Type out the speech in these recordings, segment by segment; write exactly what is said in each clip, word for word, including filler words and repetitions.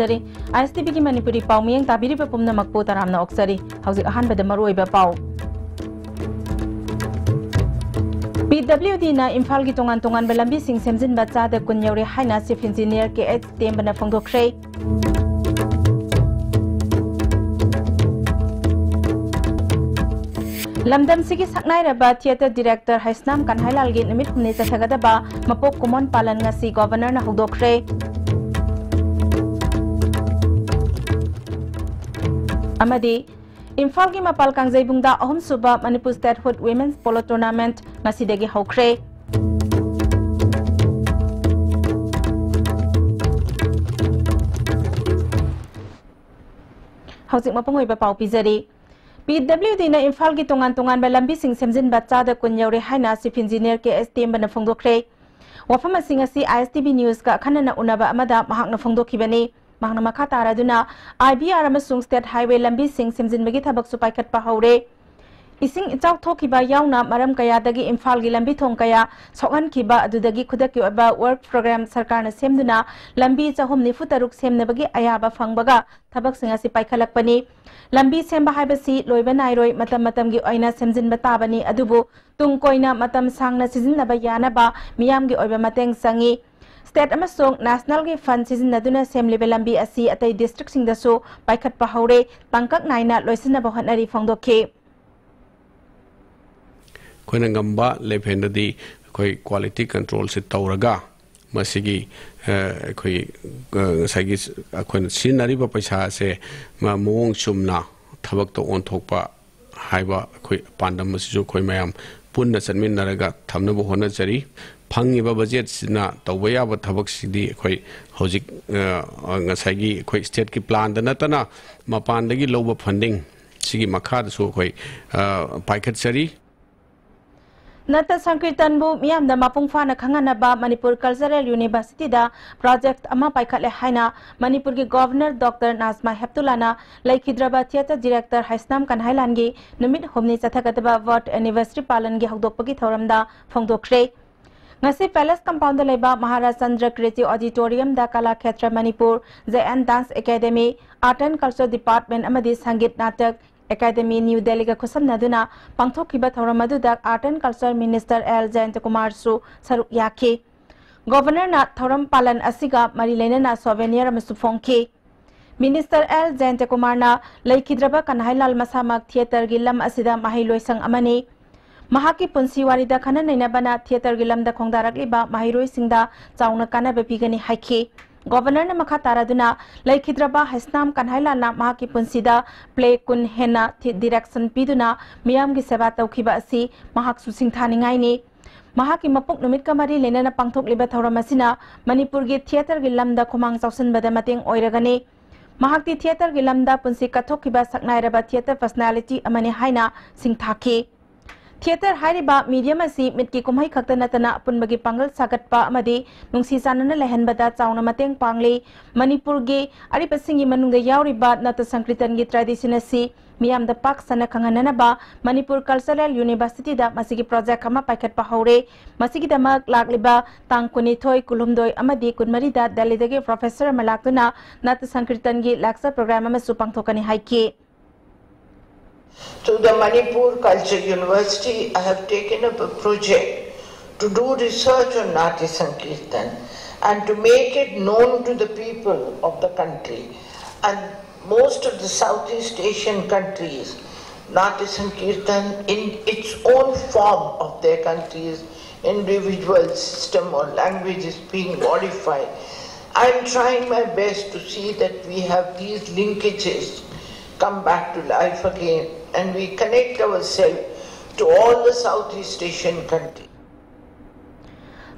ꯖꯔꯤ꯫ ꯑꯥꯏ ꯑꯦꯁ T ꯚꯤꯒꯤ ꯃꯅꯤꯄꯨꯔꯤ ꯄꯥꯎ ꯃꯤꯠꯌꯦꯡ ꯇꯥꯕꯤꯔꯤꯕ ꯄꯨꯝꯅꯃꯛꯄꯨ ꯇꯔꯥꯝꯅ ꯑꯣꯛꯆꯔꯤ꯫ ꯍꯧꯖꯤꯛ ꯑꯍꯥꯟꯕꯗ ꯃꯔꯨꯑꯣꯏꯕ ꯄꯥꯎ꯫ ꯄꯤ ꯗꯕ꯭ꯂꯤꯎ ꯗꯤꯅ ꯏꯝꯐꯥꯜꯒꯤ ꯇꯣꯉꯥꯟ ꯇꯣꯉꯥꯟꯕ ꯂꯝꯕꯤꯁꯤꯡ ꯁꯦꯝꯖꯤꯟꯕ ꯆꯥꯗ ꯀꯨꯟ ꯌꯧꯔꯦ ꯍꯥꯏꯅ ꯆꯤꯐ ꯏꯟꯖꯤꯅꯤꯌꯔ ꯀꯦ ꯑꯩꯆ ꯇꯦꯝꯕꯅ ꯐꯣꯡꯗꯣꯛꯈ꯭ꯔꯦ꯫ ꯂꯝꯗꯝꯁꯤꯒꯤ ꯁꯛꯅꯥꯏꯔꯕ ꯊꯤꯌꯦꯇꯔ ꯗꯤꯔꯦꯛꯇꯔ ꯍꯩꯁꯅꯥꯝ ꯀꯟꯍꯥꯏꯂꯥꯜꯒꯤ ꯅꯨꯃꯤꯠ ꯍꯨꯝꯅꯤ ꯆꯠꯊꯒꯗꯕ ꯃꯄꯣꯛ ꯀꯨꯝꯑꯣꯟ ꯄꯥꯂꯟ ꯉꯁꯤ ꯒꯣꯚꯔꯅꯔꯅ ꯍꯧꯗꯣꯛꯈ꯭ꯔꯦ꯫ ꯑꯃꯗꯤ ꯏꯝꯐꯥꯜꯒꯤ ꯃꯄꯥꯜ ꯀꯥꯡꯖꯩꯕꯨꯡꯗ ꯑꯍꯨꯝꯁꯨꯕ ꯃꯅꯤꯄꯨꯔ ꯁ꯭ꯇꯦꯠꯍꯨꯗ ꯋꯤꯃꯦꯟꯁ ꯄꯣꯂꯣ ꯇꯣꯔꯅꯥꯃꯦꯟꯠ ꯉꯁꯤꯗꯒꯤ ꯍꯧꯈ꯭ꯔꯦ꯫ ꯍꯧꯖꯤꯛ ꯃꯄꯨꯡ ꯑꯣꯏꯕ ꯄꯥꯎ ꯄꯤꯖꯔꯤ꯫ ꯄꯤ ꯗꯕ꯭ꯂꯤꯎ ꯗꯤꯅ ꯏꯝꯐꯥꯜꯒꯤ ꯇꯣꯉꯥꯟ ꯇꯣꯉꯥꯟꯕ ꯂꯝꯕꯤꯁꯤꯡ ꯁꯦꯝꯖꯤꯟꯕ ꯆꯥꯗ ꯀꯨꯟ ꯌꯧꯔꯦ ꯍꯥꯏꯅ ꯆꯤꯐ ꯏꯟꯖꯤꯅꯤꯌꯔ ꯀꯦ ꯑꯦꯁ ꯇꯦꯝꯕꯅ ꯐꯣꯡꯗꯣꯛꯈ꯭ꯔꯦ꯫ ꯋꯥꯐꯝ ꯑꯁꯤꯡ ꯑꯁꯤ ꯑꯥꯏ ꯑꯦꯁ ꯇꯤ ꯚꯤ ꯅ꯭ꯌꯨꯁꯀ ꯑꯈꯟꯅꯅ ꯎꯅꯕ ꯑꯃꯗ ꯃꯍꯥꯛꯅ ꯐꯣꯡꯗꯣꯛꯈꯤꯕꯅꯤ꯫ ꯃꯍꯥꯛꯅ ꯃꯈꯥ ꯇꯥꯔꯗꯨꯅ, ꯑꯥꯏ ꯕꯤ ꯑꯥꯔ ꯑꯃꯁꯨꯡ ꯁ꯭ꯇꯦꯠ ꯍꯥꯏꯋꯦ ꯂꯝꯕꯤꯁꯤꯡ ꯁꯦꯝꯖꯤꯟꯕꯒꯤ ꯊꯕꯛꯁꯨ ꯄꯥꯏꯈꯠꯄ ꯍꯧꯔꯦ꯫ ꯏꯁꯤꯡ ꯏꯆꯥꯎ ꯊꯣꯛꯈꯤꯕ ꯌꯥꯎꯅ ꯃꯔꯝ ꯀꯌꯥꯗꯒꯤ ꯏꯝꯐꯥꯜꯒꯤ ꯂꯝꯕꯤ ꯊꯣꯡ ꯀꯌꯥ ꯁꯣꯛꯍꯟꯈꯤꯕ ꯑꯗꯨꯗꯒꯤ ꯈꯨꯗꯛꯀꯤ ꯑꯣꯏꯕ ꯋꯔꯛ ꯄ꯭ꯔꯣꯒ꯭ꯔꯥꯝ ꯁꯔꯀꯥꯔꯅ ꯁꯦꯝꯗꯨꯅ ꯂꯝꯕꯤ ꯆꯍꯨꯝ ꯅꯤꯐꯨ ꯇꯔꯨꯛ ꯁꯦꯝꯅꯕꯒꯤ ꯑꯌꯥꯕ ꯐꯪꯕꯒ ꯊꯕꯛꯁꯤꯡ ꯑꯁꯤ ꯄꯥꯏꯈꯠꯂꯛꯄꯅꯤ꯫ ꯂꯝꯕꯤ ꯁꯦꯝꯕ ꯍꯥꯏꯕꯁꯤ ꯂꯣꯏꯕ ꯅꯥꯏꯔꯣꯏ, ꯃꯇꯝ ꯃꯇꯝꯒꯤ ꯑꯣꯏꯅ ꯁꯦꯝꯖꯤꯟꯕ ꯇꯥꯕꯅꯤ, ꯑꯗꯨꯕꯨ ꯇꯨꯡ ꯀꯣꯏꯅ ꯃꯇꯝ ꯁꯥꯡꯅ ꯁꯤꯖꯤꯟꯅꯕ ꯌꯥꯅꯕ ꯃꯤꯌꯥꯝꯒꯤ ꯑꯣꯏꯕ ꯃꯇꯦꯡ ꯆꯪꯏ꯫ ꯁ꯭ꯇꯦꯠ ꯑꯃꯁꯨꯡ ꯅꯦꯁꯅꯦꯜꯒꯤ ꯐꯟꯗ ꯁꯤꯖꯤꯟꯅꯗꯨꯅ ꯁꯦꯝꯂꯤꯕ ꯂꯝꯕꯤ ꯑꯁꯤ ꯑꯇꯩ ꯗꯤꯁꯇ꯭ꯔꯤꯛꯁꯤꯡꯗꯁꯨ ꯄꯥꯏꯈꯠꯄ ꯍꯧꯔꯦ, ꯇꯥꯡꯀꯛ ꯅꯥꯏꯅ ꯂꯣꯏꯁꯤꯟꯅꯕ ꯍꯣꯠꯅꯔꯤ ꯐꯣꯡꯗꯣꯛꯈꯤ꯫ ꯑꯩꯈꯣꯏꯅ ꯉꯝꯕ ꯂꯦꯚꯦꯜꯗꯗꯤ ꯑꯩꯈꯣꯏ ꯀ꯭ꯋꯥꯂꯤꯇꯤ ꯀꯟꯇ꯭ꯔꯣꯜꯁꯦ ꯇꯧꯔꯒ ꯃꯁꯤꯒꯤ, ꯑ, ꯑꯩꯈꯣꯏ, ꯑ, ꯉꯁꯥꯏꯒꯤ ꯑꯩꯈꯣꯏꯅ ꯁꯤꯖꯤꯟꯅꯔꯤꯕ ꯄꯩꯁꯥ ꯑꯁꯦ ꯃ-, ꯃꯑꯣꯡ ꯆꯨꯝꯅ ꯊꯕꯛꯇ ꯑꯣꯟꯊꯣꯛꯄ ꯍꯥꯏꯕ ꯑꯩꯈꯣꯏ ꯄꯥꯟꯗꯝ ꯑꯁꯤꯁꯨ ꯑꯩꯈꯣꯏ ꯃꯌꯥꯝ ꯄꯨꯟꯅ ꯆꯠꯃꯤꯟꯅꯔꯒ ꯊꯝꯅꯕ ꯍꯣꯠꯅꯖꯔꯤ꯫ ꯐꯪꯉꯤꯕ ꯕꯖꯦꯠꯁꯤꯅ ꯇꯧꯕ ꯌꯥꯕ ꯊꯕꯛꯁꯤꯗꯤ ꯑꯩꯈꯣꯏ ꯍꯧꯖꯤꯛ, ꯑ, ꯉꯁꯥꯏꯒꯤ ꯑꯩꯈꯣꯏ ꯁ꯭ꯇꯦꯠꯀꯤ ꯄ꯭ꯂꯥꯟꯗ ꯅꯠꯇꯅ ꯃꯄꯥꯟꯗꯒꯤ ꯂꯧꯕ ꯐꯟꯗꯤꯡ ꯁꯤꯒꯤ ꯃꯈꯥꯗꯁꯨ ꯑꯩꯈꯣꯏ, ꯑ, ꯄꯥꯏꯈꯠꯆꯔꯤ꯫ ꯅꯠꯇ ꯁꯪꯀꯤꯔꯇꯟꯕꯨ ꯃꯤꯌꯥꯝꯗ ꯃꯄꯨꯡ ꯐꯥꯅ ꯈꯪꯍꯟꯅꯕ ꯃꯅꯤꯄꯨꯔ ꯀꯜꯆꯔꯦꯜ ꯌꯨꯅꯤꯚꯔꯁꯤꯇꯤꯗ ꯄ꯭ꯔꯣꯖꯦꯛꯠ ꯑꯃ ꯄꯥꯏꯈꯠꯂꯦ ꯍꯥꯏꯅ ꯃꯅꯤꯄꯨꯔꯒꯤ ꯒꯣꯚꯔꯅꯔ ꯗꯣꯛꯇꯔ ꯅꯥꯖꯃꯥ ꯍꯦꯞꯇꯨꯂꯥꯅ ꯂꯩꯈꯤꯗ꯭ꯔꯕ ꯊꯤꯌꯦꯇꯔ ꯗꯤꯔꯦꯛꯇꯔ ꯍꯩꯁꯅꯥꯝ ꯀꯟꯍꯥꯏꯂꯥꯟꯒꯤ ꯅꯨꯃꯤꯠ ꯍꯨꯝꯅꯤ ꯆꯠꯊꯒꯗꯕ ꯕꯔꯊ ꯑꯦꯅꯤꯚꯔꯁꯔꯤ ꯄꯥꯂꯟꯒꯤ ꯍꯧꯗꯣꯛꯄꯒꯤ ꯊꯧꯔꯝꯗ ꯐꯣꯡꯗꯣꯛꯈ꯭ꯔꯦ꯫ ꯉꯁꯤ Palace Compoundꯗ ꯂꯩꯕ Maharaj Chandra ꯀꯤꯔꯇꯤ Auditoriumꯗ Kalakshetra Manipur, J N Dance Academy, Art and Culture Department ꯑꯃꯗꯤ ꯁꯪꯒꯤꯠ ꯅꯥꯇꯛ Academy New Delhiꯒ ꯈꯨꯠꯁꯝꯅꯗꯨꯅ ꯄꯥꯡꯊꯣꯛꯈꯤꯕ ꯊꯧꯔꯝ ꯑꯗꯨꯗ Art and Culture Minister L Jayantakumarꯁꯨ ꯁꯔꯨꯛ ꯌꯥꯈꯤ꯫ Governorꯅ ꯊꯧꯔꯝ ꯄꯥꯂꯟ ꯑꯁꯤꯒ ꯃꯔꯤ ꯂꯩꯅꯅ souvenir ꯑꯃꯁꯨ ꯐꯣꯡꯈꯤ꯫ Minister L Jayantakumarꯅ ꯂꯩꯈꯤꯗ꯭ꯔꯕ ꯀꯟꯍꯥꯏꯂꯥꯜ ꯃꯁꯥꯃꯛ theatreꯒꯤ ꯂꯝ ꯑꯁꯤꯗ ꯃꯍꯩꯂꯣꯏꯁꯪ ꯑꯃꯅꯤ꯫ ꯃꯍꯥꯛꯀꯤ ꯄꯨꯟꯁꯤ ꯋꯥꯔꯤꯗ ꯈꯟꯅ ꯅꯩꯅꯕꯅ theatreꯒꯤ ꯂꯝꯗ ꯈꯣꯡꯗꯥꯔꯛꯂꯤꯕ ꯃꯍꯩꯔꯣꯏꯁꯤꯡꯗ ꯆꯥꯎꯅ ꯀꯥꯟꯅꯕ ꯄꯤꯒꯅꯤ ꯍꯥꯏꯈꯤ꯫ Governorꯅ ꯃꯈꯥ ꯇꯥꯔꯗꯨꯅ ꯂꯩꯈꯤꯗ꯭ꯔꯕ ꯍꯩꯁꯅꯥꯝ ꯀꯟꯍꯥꯏꯂꯥꯜꯅ ꯃꯍꯥꯛꯀꯤ ꯄꯨꯟꯁꯤꯗ play ꯀꯨꯟ ꯍꯦꯟꯅ ꯊꯤ-, direction ꯄꯤꯗꯨꯅ ꯃꯤꯌꯥꯝꯒꯤ ꯁꯦꯕꯥ ꯇꯧꯈꯤꯕ ꯑꯁꯤ ꯃꯍꯥꯛꯁꯨ ꯁꯤꯡꯊꯥꯅꯤꯡꯉꯥꯏꯅꯤ꯫ ꯃꯍꯥꯛꯀꯤ ꯃꯄꯣꯛ ꯅꯨꯃꯤꯠꯀ ꯃꯔꯤ ꯂꯩꯅꯅ ꯄꯥꯡꯊꯣꯛꯂꯤꯕ ꯊꯧꯔꯝ ꯑꯁꯤꯅ ꯃꯅꯤꯄꯨꯔꯒꯤ theatreꯒꯤ ꯂꯝꯗ ꯈꯨꯃꯥꯡ ꯆꯥꯎꯁꯤꯟꯕꯗ ꯃꯇꯦꯡ ꯑꯣꯏꯔꯒꯅꯤ꯫ ꯃꯍꯥꯛꯇꯤ theatreꯒꯤ ꯂꯝꯗ ꯄꯨꯟꯁꯤ ꯀꯠꯊꯣꯛꯈꯤꯕ ꯁꯛꯅꯥꯏꯔꯕ theatre personality ꯑꯃꯅꯤ ꯍꯥꯏꯅ ꯁꯤꯡꯊꯥꯈꯤ꯫ Theatre ꯍꯥꯏꯔꯤꯕ medium ꯑꯁꯤ ꯃꯤꯠꯀꯤ ꯀꯨꯝꯍꯩ ꯈꯛꯇ ꯅꯠꯇꯅ ꯑꯄꯨꯟꯕꯒꯤ ꯄꯥꯡꯒꯜ ꯁꯥꯒꯠꯄ ꯑꯃꯗꯤ ꯅꯨꯡꯁꯤ ꯆꯥꯟꯅꯅ ꯂꯩꯍꯟꯕꯗ ꯆꯥꯎꯅ ꯃꯇꯦꯡ ꯄꯥꯡꯂꯤ꯫ ꯃꯅꯤꯄꯨꯔꯒꯤ ꯑꯔꯤꯕꯁꯤꯡꯒꯤ ꯃꯅꯨꯡꯗ ꯌꯥꯎꯔꯤꯕ ꯅꯥꯠꯇ ꯁꯪꯀꯤꯔꯇꯟꯒꯤ tradition ꯑꯁꯤ ꯃꯤꯌꯥꯝꯗ ꯄꯥꯛ ꯁꯟꯅ ꯈꯪꯍꯟꯅꯅꯕ ꯃꯅꯤꯄꯨꯔ Cultural Universityꯗ ꯃꯁꯤꯒꯤ project ꯑꯃ ꯄꯥꯏꯈꯠꯄ ꯍꯧꯔꯦ꯫ ꯃꯁꯤꯒꯤꯗꯃꯛ ꯂꯥꯛꯂꯤꯕ ꯇꯥꯡ ꯀꯨꯟꯅꯤꯊꯣꯏ, ꯀꯨꯟꯍꯨꯝꯗꯣꯏ ꯑꯃꯗꯤ ꯀꯨꯟꯃꯔꯤꯗ ꯗꯦꯜꯂꯤꯗꯒꯤ professor ꯑꯃ ꯂꯥꯛꯇꯨꯅ ꯅꯥꯠꯇ ꯁꯪꯀꯤꯔꯇꯟꯒꯤ lecture program ꯑꯃꯁꯨ ꯄꯥꯡꯊꯣꯛꯀꯅꯤ ꯍꯥꯏꯈꯤ꯫ Through the Manipur Culture University, I have taken up a project to do research on Natya Sankirtan and to make it known to the people of the country. And most of the Southeast Asian countries, Natya Sankirtan in its own form of their countries, individual system or language is being modified. I'm trying my best to see that we have these linkages come back to life again and we connect ourselves to all the Southeast Asian countries.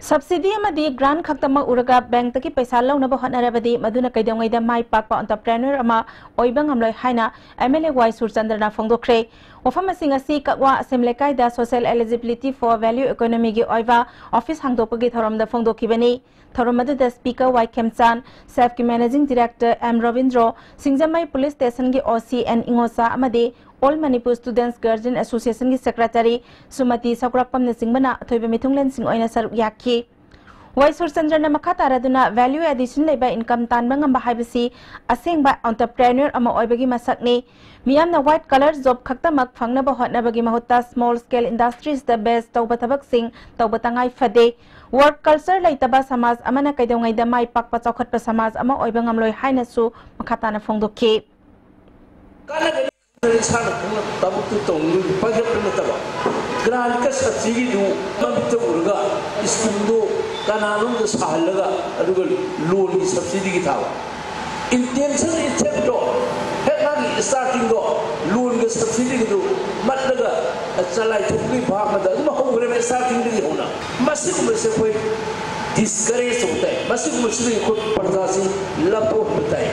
Subsidy ꯑꯃꯗꯤ grant ꯈꯛꯇꯃꯛ ꯎꯔꯒ bankꯇꯒꯤ ꯄꯩꯁꯥ ꯂꯧꯅꯕ ꯍꯣꯠꯅꯔꯕꯗꯤ ꯃꯗꯨꯅ ꯀꯩꯗꯧꯉꯩꯗ ꯃꯥꯏ ꯄꯥꯛꯄ entrepreneur ꯑꯃ ꯑꯣꯏꯕ ꯉꯝꯂꯣꯏ ꯍꯥꯏꯅ MLA ꯋꯥꯏ ꯁꯨꯔꯆꯟꯗ꯭ꯔꯅ ꯐꯣꯡꯗꯣꯛꯈ꯭ꯔꯦ꯫ ꯋꯥꯐꯝ ꯑꯁꯤꯡ ꯑꯁꯤ ꯀꯛꯋꯥ ꯑꯁꯦꯝ ꯂꯩꯀꯥꯏꯗ social eligibility for value economyꯒꯤ ꯑꯣꯏꯕ office ꯍꯥꯡꯗꯣꯛꯄꯒꯤ ꯊꯧꯔꯝꯗ ꯐꯣꯡꯗꯣꯛꯈꯤꯕꯅꯤ꯫ ꯊꯧꯔꯝ ꯑꯗꯨꯗ Speaker ꯋꯥꯏ ꯈꯦꯝꯆꯥꯟ, SAFꯀꯤ Managing Director M ꯔꯕꯤꯟꯗ꯭ꯔꯣ, ꯁꯤꯡꯖꯃꯩ Police Stationꯒꯤ OC N ꯏꯉꯣꯆꯥ ꯑꯃꯗꯤ All Manipur Students Guardian Association ꯒꯤ Secretary ꯁꯨꯃꯇꯤ ꯁꯧꯒ꯭ꯔꯥꯛꯄꯝꯅꯆꯤꯡꯕꯅ ꯑꯊꯣꯏꯕ ꯃꯤꯊꯨꯡꯂꯦꯟꯁꯤꯡ ꯑꯣꯏꯅ ꯁꯔꯨꯛ ꯌꯥꯈꯤ꯫ ꯋꯥꯏ ꯁꯨꯔꯆꯟꯗ꯭ꯔꯅ ꯃꯈꯥ ꯇꯥꯔꯗꯨꯅ value addition ꯂꯩꯕ income ꯇꯥꯟꯕ ꯉꯝꯕ ꯍꯥꯏꯕꯁꯤ ꯑꯁꯦꯡꯕ entrepreneur ꯑꯃ ꯑꯣꯏꯕꯒꯤ ꯃꯁꯛꯅꯤ꯫ ꯃꯤꯌꯥꯝꯅ white collar job ꯈꯛꯇꯃꯛ ꯐꯪꯅꯕ ꯍꯣꯠꯅꯕꯒꯤ ꯃꯍꯨꯠꯇ small scale industries ꯗ base ꯇꯧꯕ ꯊꯕꯛꯁꯤꯡ ꯇꯧꯕ ꯇꯉꯥꯏ ꯐꯗꯦ꯫ Work culture ꯂꯩꯇꯕ ꯁꯃꯥꯖ ꯑꯃꯅ ꯀꯩꯗꯧꯉꯩꯗ ꯃꯥꯏ ꯄꯥꯛꯄ ꯆꯥꯎꯈꯠꯄ ꯁꯃꯥꯖ ꯑꯃ ꯑꯣꯏꯕ ꯉꯝꯂꯣꯏ ꯍꯥꯏꯅꯁꯨ ꯃꯈꯥ ꯇꯥꯅ ꯐꯣꯡꯗꯣꯛꯈꯤ꯫ ꯀꯥꯟꯅꯒꯅꯤ ꯏꯁꯥꯅ ꯈꯪꯅ ꯊꯕꯛꯇꯨ ꯇꯧꯅꯤꯡꯕꯒꯤ ꯄꯥꯏꯈꯠꯄ ꯅꯠꯇꯕ, grant ꯀ subsidy ꯗꯨ ꯃꯃꯤꯠꯇ ꯎꯔꯒ scheme ꯗꯨ ꯀꯅꯥꯅꯣꯝꯗ ꯁꯥꯍꯜꯂꯒ ꯑꯗꯨꯒ loan ꯒꯤ subsidy ꯒꯤ ꯊꯥꯕ꯫ Intention itself ꯇꯣ, ꯍꯦꯛ ꯃꯥꯒꯤ starting ꯗꯣ, loan ꯒ subsidy ꯒꯗꯨ ꯃꯠꯂꯒ ꯆꯂꯥꯏꯊꯣꯛꯄꯒꯤ ꯚꯥꯕ ꯑꯃꯗ ꯑꯗꯨꯝ ꯍꯧꯈ꯭ꯔꯦꯕ starting ꯗꯒꯤ ꯍꯧꯅ꯫ ꯃꯁꯤꯒꯨꯝꯕꯁꯦ ꯑꯩꯈꯣꯏ discourage ꯇꯧꯕ ꯇꯥꯏ꯫ ꯃꯁꯤꯒꯨꯝꯕꯁꯤꯗꯒꯤ ꯑꯩꯈꯣꯏ ꯄ꯭ꯔꯖꯥꯁꯤ ꯂꯥꯞꯊꯣꯛꯍꯟꯕ ꯇꯥꯏ꯫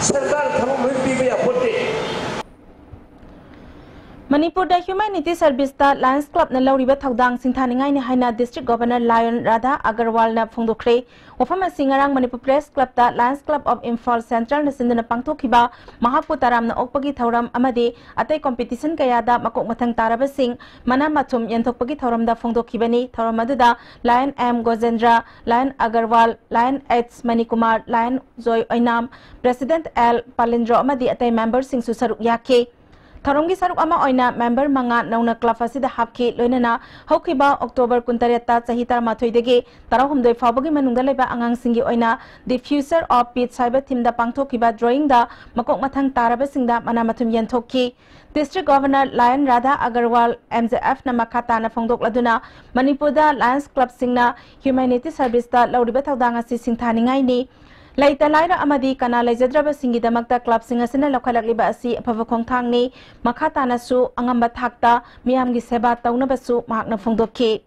ꯁꯔꯀꯥꯔꯅ ꯊꯕꯛ ꯂꯣꯏ ꯄꯤꯕ ꯌꯥꯄꯣꯠꯇꯦ꯫ ꯃꯅꯤꯄꯨꯔꯗ Humanity Service ꯇ Lions Club ꯅ ꯂꯧꯔꯤꯕ ꯊꯧꯗꯥꯡ ꯁꯤꯡꯊꯥꯅꯤꯡꯉꯥꯏꯅꯤ ꯍꯥꯏꯅ District Governor ꯂꯥꯌꯣꯟ ꯔꯥꯙꯥ ꯑꯒꯔꯋꯥꯜꯅ ꯐꯣꯡꯗꯣꯛꯈ꯭ꯔꯦ꯫ ꯋꯥꯐꯝ ꯑꯁꯤ ꯉꯔꯥꯡ ꯃꯅꯤꯄꯨꯔ Press Club ꯇ Lions Club of Imphal Central ꯅ ꯁꯤꯟꯗꯨꯅ ꯄꯥꯡꯊꯣꯛꯈꯤꯕ ꯃꯍꯥꯛꯄꯨ ꯇꯔꯥꯝꯅ ꯑꯣꯛꯄꯒꯤ ꯊꯧꯔꯝ ꯑꯃꯗꯤ ꯑꯇꯩ competition ꯀꯌꯥꯗ ꯃꯀꯣꯛ ꯃꯊꯪ ꯇꯥꯔꯕꯁꯤꯡ ꯃꯅꯥ ꯃꯊꯨꯝ ꯌꯦꯟꯊꯣꯛꯄꯒꯤ ꯊꯧꯔꯝꯗ ꯐꯣꯡꯗꯣꯛꯈꯤꯕꯅꯤ꯫ ꯊꯧꯔꯝ ꯑꯗꯨꯗ Lion M Gojendra, Lion Agarwal, Lion H Manikumar, Lion Joy Oinam, President L Palindro ꯑꯃꯗꯤ ꯑꯇꯩ member ꯁꯤꯡꯁꯨ ꯁꯔꯨꯛ ꯌꯥꯈꯤ꯫ ꯊꯧꯔꯝꯒꯤ ꯁꯔꯨꯛ ꯑꯃ ꯑꯣꯏꯅ member ꯃꯉꯥ ꯅꯧꯅ club ꯑꯁꯤꯗ ꯍꯥꯞꯈꯤ꯫ ꯂꯣꯏꯅꯅ ꯍꯧꯈꯤꯕ October ꯀꯨꯟꯇꯔꯦꯠꯇ ꯆꯍꯤ ꯇꯔꯥꯃꯥꯊꯣꯏꯗꯒꯤ ꯇꯔꯥꯍꯨꯝꯗꯣꯏ ꯐꯥꯎꯕꯒꯤ ꯃꯅꯨꯡꯗ ꯂꯩꯕ ꯑꯉꯥꯡꯁꯤꯡꯒꯤ ꯑꯣꯏꯅ The Future of Pits ꯍꯥꯏꯕ theme ꯗ ꯄꯥꯡꯊꯣꯛꯈꯤꯕ drawing ꯗ ꯃꯀꯣꯛ ꯃꯊꯪ ꯇꯥꯔꯕꯁꯤꯡꯗ ꯃꯅꯥ ꯃꯊꯨꯝ ꯌꯦꯟꯊꯣꯛꯈꯤ꯫ District Governor Lyon Radha Agarwal, M J F ꯅ ꯃꯈꯥ ꯇꯥꯅ ꯐꯣꯡꯗꯣꯛꯂꯗꯨꯅ, ꯃꯅꯤꯄꯨꯔꯗ Lions Club ꯁꯤꯡꯅ Humanity Service ꯇ ꯂꯧꯔꯤꯕ ꯊꯧꯗꯥꯡ ꯑꯁꯤ ꯁꯤꯡꯊꯥꯅꯤꯡꯉꯥꯏꯅꯤ꯫ ꯂꯩꯇ ꯂꯥꯏꯔ ꯑꯃꯗꯤ ꯀꯅꯥ ꯂꯩꯖꯗ꯭ꯔꯕꯁꯤꯡꯒꯤꯗꯃꯛꯇ club ꯁꯤꯡ ꯑꯁꯤꯅ ꯂꯧꯈꯠꯂꯛꯂꯤꯕ ꯑꯁꯤ ꯑꯐꯕ ꯈꯣꯡꯊꯥꯡꯅꯤ꯫ ꯃꯈꯥ ꯇꯥꯅꯁꯨ ꯑꯉꯝꯕ ꯊꯥꯛꯇ ꯃꯤꯌꯥꯝꯒꯤ ꯁꯦꯕꯥ ꯇꯧꯅꯕꯁꯨ ꯃꯍꯥꯛꯅ ꯐꯣꯡꯗꯣꯛꯈꯤ꯫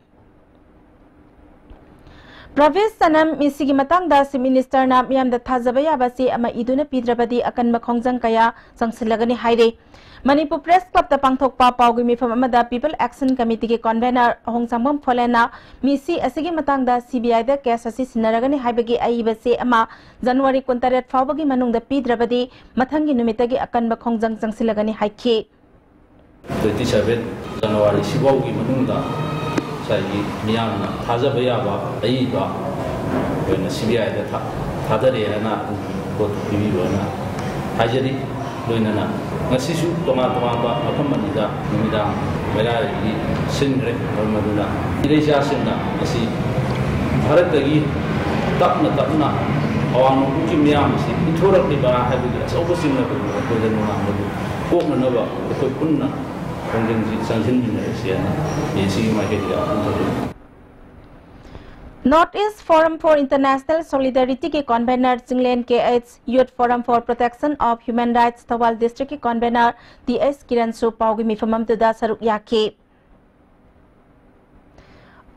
ꯄ꯭ꯔꯚꯦꯁ ꯁꯅꯝ ꯃꯤꯁꯤꯒꯤ ꯃꯇꯥꯡꯗ Chief Minister ꯅ ꯃꯤꯌꯥꯝꯗ ꯊꯥꯖꯕ ꯌꯥꯕ ꯆꯦ ꯑꯃ ꯏꯗꯨꯅ ꯄꯤꯗ꯭ꯔꯕꯗꯤ ꯑꯀꯟꯕ ꯈꯣꯡꯖꯪ ꯀꯌꯥ ꯆꯪꯁꯤꯜꯂꯒꯅꯤ ꯍꯥꯏꯔꯤ꯫ ꯃꯅꯤꯄꯨꯔ Press Club ꯇ ꯄꯥꯡꯊꯣꯛꯄ ꯄꯥꯎꯒꯤ ꯃꯤꯐꯝ ꯑꯃꯗ People Action Committee ꯒꯤ convener ꯑꯍꯣꯡꯁꯥꯡꯕꯝ ꯐꯣꯂꯦꯟꯅ ꯃꯤꯁꯤ ꯑꯁꯤꯒꯤ ꯃꯇꯥꯡꯗ C B I the case ꯑꯁꯤ ꯁꯤꯟꯅꯔꯒꯅꯤ ꯍꯥꯏꯕꯒꯤ ꯑꯏꯕ ꯆꯦ ꯑꯃ January ꯀꯨꯟꯇꯔꯦꯠ ꯐꯥꯎꯕꯒꯤ ꯃꯅꯨꯡꯗ ꯄꯤꯗ꯭ꯔꯕꯗꯤ ꯃꯊꯪꯒꯤ ꯅꯨꯃꯤꯠꯇꯒꯤ ꯑꯀꯟꯕ ꯈꯣꯡꯖꯪ ꯆꯪꯁꯤꯜꯂꯒꯅꯤ ꯍꯥꯏꯈꯤ꯫ ꯇ꯭ꯋꯦꯟꯇꯤ ꯁꯚꯦꯟ ꯖꯅꯋꯥꯔꯤ ꯁꯤꯐꯥꯎꯒꯤ ꯃꯅꯨꯡꯗ ꯉꯁꯥꯏꯒꯤ ꯃꯤꯌꯥꯝꯅ ꯊꯥꯖꯕ ꯌꯥꯕ ꯑꯏꯕ ꯑꯣꯏꯅ ꯁꯤ ꯕꯤ ꯑꯥꯏꯗ ꯊꯥꯗꯔꯦ ꯍꯥꯏꯅ ꯔꯤꯄꯣꯔꯠ ꯄꯤꯕꯤꯕ ꯍꯥꯏꯅ ꯍꯥꯏꯖꯔꯤ꯫ ꯂꯣꯏꯅꯅ ꯉꯁꯤꯁꯨ ꯇꯣꯉꯥꯟ ꯇꯣꯉꯥꯟꯕ ꯃꯐꯝ ꯑꯅꯤꯗ ꯅꯨꯃꯤꯗꯥꯡ ꯃꯩꯔꯥꯒꯤ ꯁꯤꯟꯈ꯭ꯔꯦ꯫ ꯃꯔꯝ ꯑꯗꯨꯅ ꯏꯔꯩꯆꯥꯁꯤꯡꯅ ꯉꯁꯤ ꯚꯥꯔꯠꯇꯒꯤ ꯇꯞꯅ ꯇꯞꯅ ꯑꯋꯥꯡ ꯅꯣꯡꯄꯣꯛꯀꯤ ꯃꯤꯌꯥꯝ ꯑꯁꯤ ꯏꯟꯊꯣꯔꯛꯂꯤꯕ ꯍꯥꯏꯕꯒꯤ ꯑꯆꯧꯕ ꯆꯤꯡꯅꯕ ꯑꯗꯨ ꯑꯩꯈꯣꯏꯗ ꯅꯨꯡꯉꯥꯏꯕꯗꯨ ꯀꯣꯛꯅꯅꯕ ꯑꯩꯈꯣꯏ ꯄꯨꯟꯅ ꯈꯣꯡꯖꯪꯁꯤ ꯆꯪꯁꯤꯟꯃꯤꯟꯅꯔꯁꯤ ꯍꯥꯏꯅ ꯑꯩ ꯁꯤꯒꯤ ꯃꯥꯏꯀꯩꯗ ꯌꯥꯝ ꯊꯝꯖꯒꯦ꯫ North East Forum for International Solidarity ꯒꯤ convener Chinglen K H, Youth Forum for Protection of Human Rights Thoubal district ꯀꯤ convener ꯇꯤ ꯑꯩꯆ ꯀꯤꯔꯟꯁꯨ ꯄꯥꯎꯒꯤ ꯃꯤꯐꯝ ꯑꯃꯗꯨꯗ ꯁꯔꯨꯛ ꯌꯥꯈꯤ꯫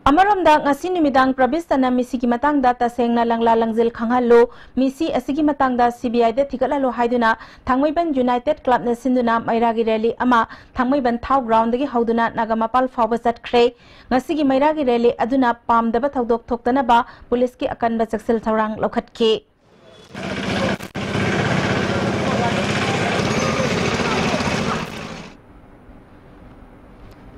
ꯑꯃꯔꯣꯝꯗ ꯉꯁꯤ ꯅꯨꯃꯤꯗꯥꯡ ꯄ꯭ꯔꯕꯤꯁꯇꯅ ꯃꯤꯁꯤꯒꯤ ꯃꯇꯥꯡꯗ ꯇꯁꯦꯡꯅ ꯂꯪꯂꯥ ꯂꯪꯖꯤꯜ ꯈꯪꯍꯜꯂꯨ, ꯃꯤꯁꯤ ꯑꯁꯤꯒꯤ ꯃꯇꯥꯡꯗ ꯁꯤ ꯕꯤ ꯑꯥꯏꯗ ꯊꯤꯒꯠꯍꯜꯂꯨ ꯍꯥꯏꯗꯨꯅ ꯊꯥꯡꯃꯩꯕꯟ United Club ꯅ ꯁꯤꯟꯗꯨꯅ ꯃꯩꯔꯥꯒꯤ rally ꯑꯃ ꯊꯥꯡꯃꯩꯕꯟ ꯊꯥꯎ ground ꯗꯒꯤ ꯍꯧꯗꯨꯅ ꯅꯥꯒꯥꯃꯄꯥꯜ ꯐꯥꯎꯕ ꯆꯠꯈ꯭ꯔꯦ꯫ ꯉꯁꯤꯒꯤ ꯃꯩꯔꯥꯒꯤ rally ꯑꯗꯨꯅ ꯄꯥꯝꯗꯕ ꯊꯧꯗꯣꯛ ꯊꯣꯛꯇꯅꯕ ꯄꯨꯂꯤꯁꯀꯤ ꯑꯀꯟꯕ ꯆꯦꯛꯁꯤꯜ ꯊꯧꯔꯥꯡ ꯂꯧꯈꯠꯈꯤ꯫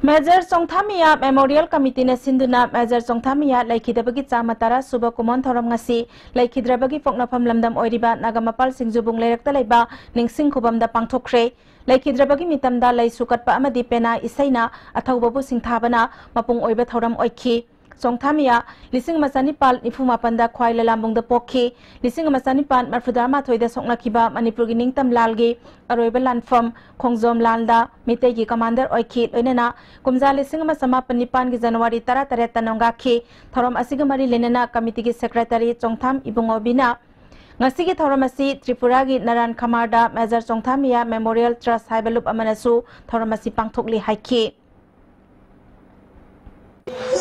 Major ꯆꯣꯡꯊꯥꯃꯤꯌꯥ Memorial Committee ꯅ ꯁꯤꯟꯗꯨꯅ Major ꯆꯣꯡꯊꯥꯃꯤꯌꯥ ꯂꯩꯈꯤꯗꯕꯒꯤ ꯆꯥꯃ ꯇꯔꯥ ꯁꯨꯕ ꯀꯨꯃꯣꯟ ꯊꯧꯔꯝ ꯉꯁꯤ ꯂꯩꯈꯤꯗ꯭ꯔꯕꯒꯤ ꯄꯣꯛꯅꯐꯝ ꯂꯝꯗꯝ ꯑꯣꯏꯔꯤꯕ ꯅꯥꯒꯥꯃꯄꯥꯜ ꯁꯤꯡꯖꯨꯕꯨꯡ ꯂꯩꯔꯛꯇ ꯂꯩꯕ ꯅꯤꯡꯁꯤꯡ ꯈꯨꯕꯝꯗ ꯄꯥꯡꯊꯣꯛꯈ꯭ꯔꯦ꯫ ꯂꯩꯈꯤꯗ꯭ꯔꯕꯒꯤ ꯃꯤꯇꯝꯗ ꯂꯩꯁꯨ ꯀꯠꯄ ꯑꯃꯗꯤ ꯄꯦꯅꯥ ꯏꯁꯩꯅ ꯑꯊꯧꯕꯕꯨ ꯁꯤꯡꯊꯥꯕꯅ ꯃꯄꯨꯡ ꯑꯣꯏꯕ ꯊꯧꯔꯝ ꯑꯣꯏꯈꯤ꯫ ꯆꯣꯡꯊꯥꯃꯤꯌꯥ ꯂꯤꯁꯤꯡ ꯑꯃ ꯆꯅꯤꯄꯥꯜ ꯅꯤꯐꯨ ꯃꯥꯄꯟꯗ ꯈ꯭ꯋꯥꯏ ꯂꯂꯥꯝꯕꯨꯡꯗ ꯄꯣꯛꯈꯤ꯫ ꯂꯤꯁꯤꯡ ꯑꯃ ꯆꯅꯤꯄꯥꯜ ꯃꯔꯤꯐꯨꯇꯔꯥꯃꯥꯊꯣꯏꯗ ꯁꯣꯛꯅꯈꯤꯕ ꯃꯅꯤꯄꯨꯔꯒꯤ ꯅꯤꯡꯇꯝ ꯂꯥꯜꯒꯤ ꯑꯔꯣꯏꯕ ꯂꯥꯟꯐꯝ ꯈꯣꯡꯖꯣꯝ ꯂꯥꯟꯗ ꯃꯤꯇꯩꯒꯤ commander ꯑꯣꯏꯈꯤ꯫ ꯂꯣꯏꯅꯅ ꯀꯨꯝꯖꯥ ꯂꯤꯁꯤꯡ ꯑꯃ ꯆꯃꯥꯄꯟ ꯅꯤꯄꯥꯟꯒꯤ ꯖꯅꯋꯥꯔꯤ ꯇꯔꯥꯇꯔꯦꯠꯇ ꯅꯣꯡꯒꯥꯈꯤ꯫ ꯊꯧꯔꯝ ꯑꯁꯤꯒ ꯃꯔꯤ ꯂꯩꯅꯅ committee ꯒꯤ secretary ꯆꯣꯡꯊꯥꯝ ꯏꯕꯨꯡꯉꯣꯕꯤꯅ ꯉꯁꯤꯒꯤ ꯊꯧꯔꯝ ꯑꯁꯤ ꯇ꯭ꯔꯤꯄꯨꯔꯥꯒꯤ ꯅꯔꯥꯟ ꯈꯃꯥꯔꯗ Major ꯆꯣꯡꯊꯥꯃꯤꯌꯥ Memorial Trust ꯍꯥꯏꯕ ꯂꯨꯞ ꯑꯃꯅꯁꯨ ꯊꯧꯔꯝ ꯑꯁꯤ ꯄꯥꯡꯊꯣꯛꯂꯤ ꯍꯥꯏꯈꯤ꯫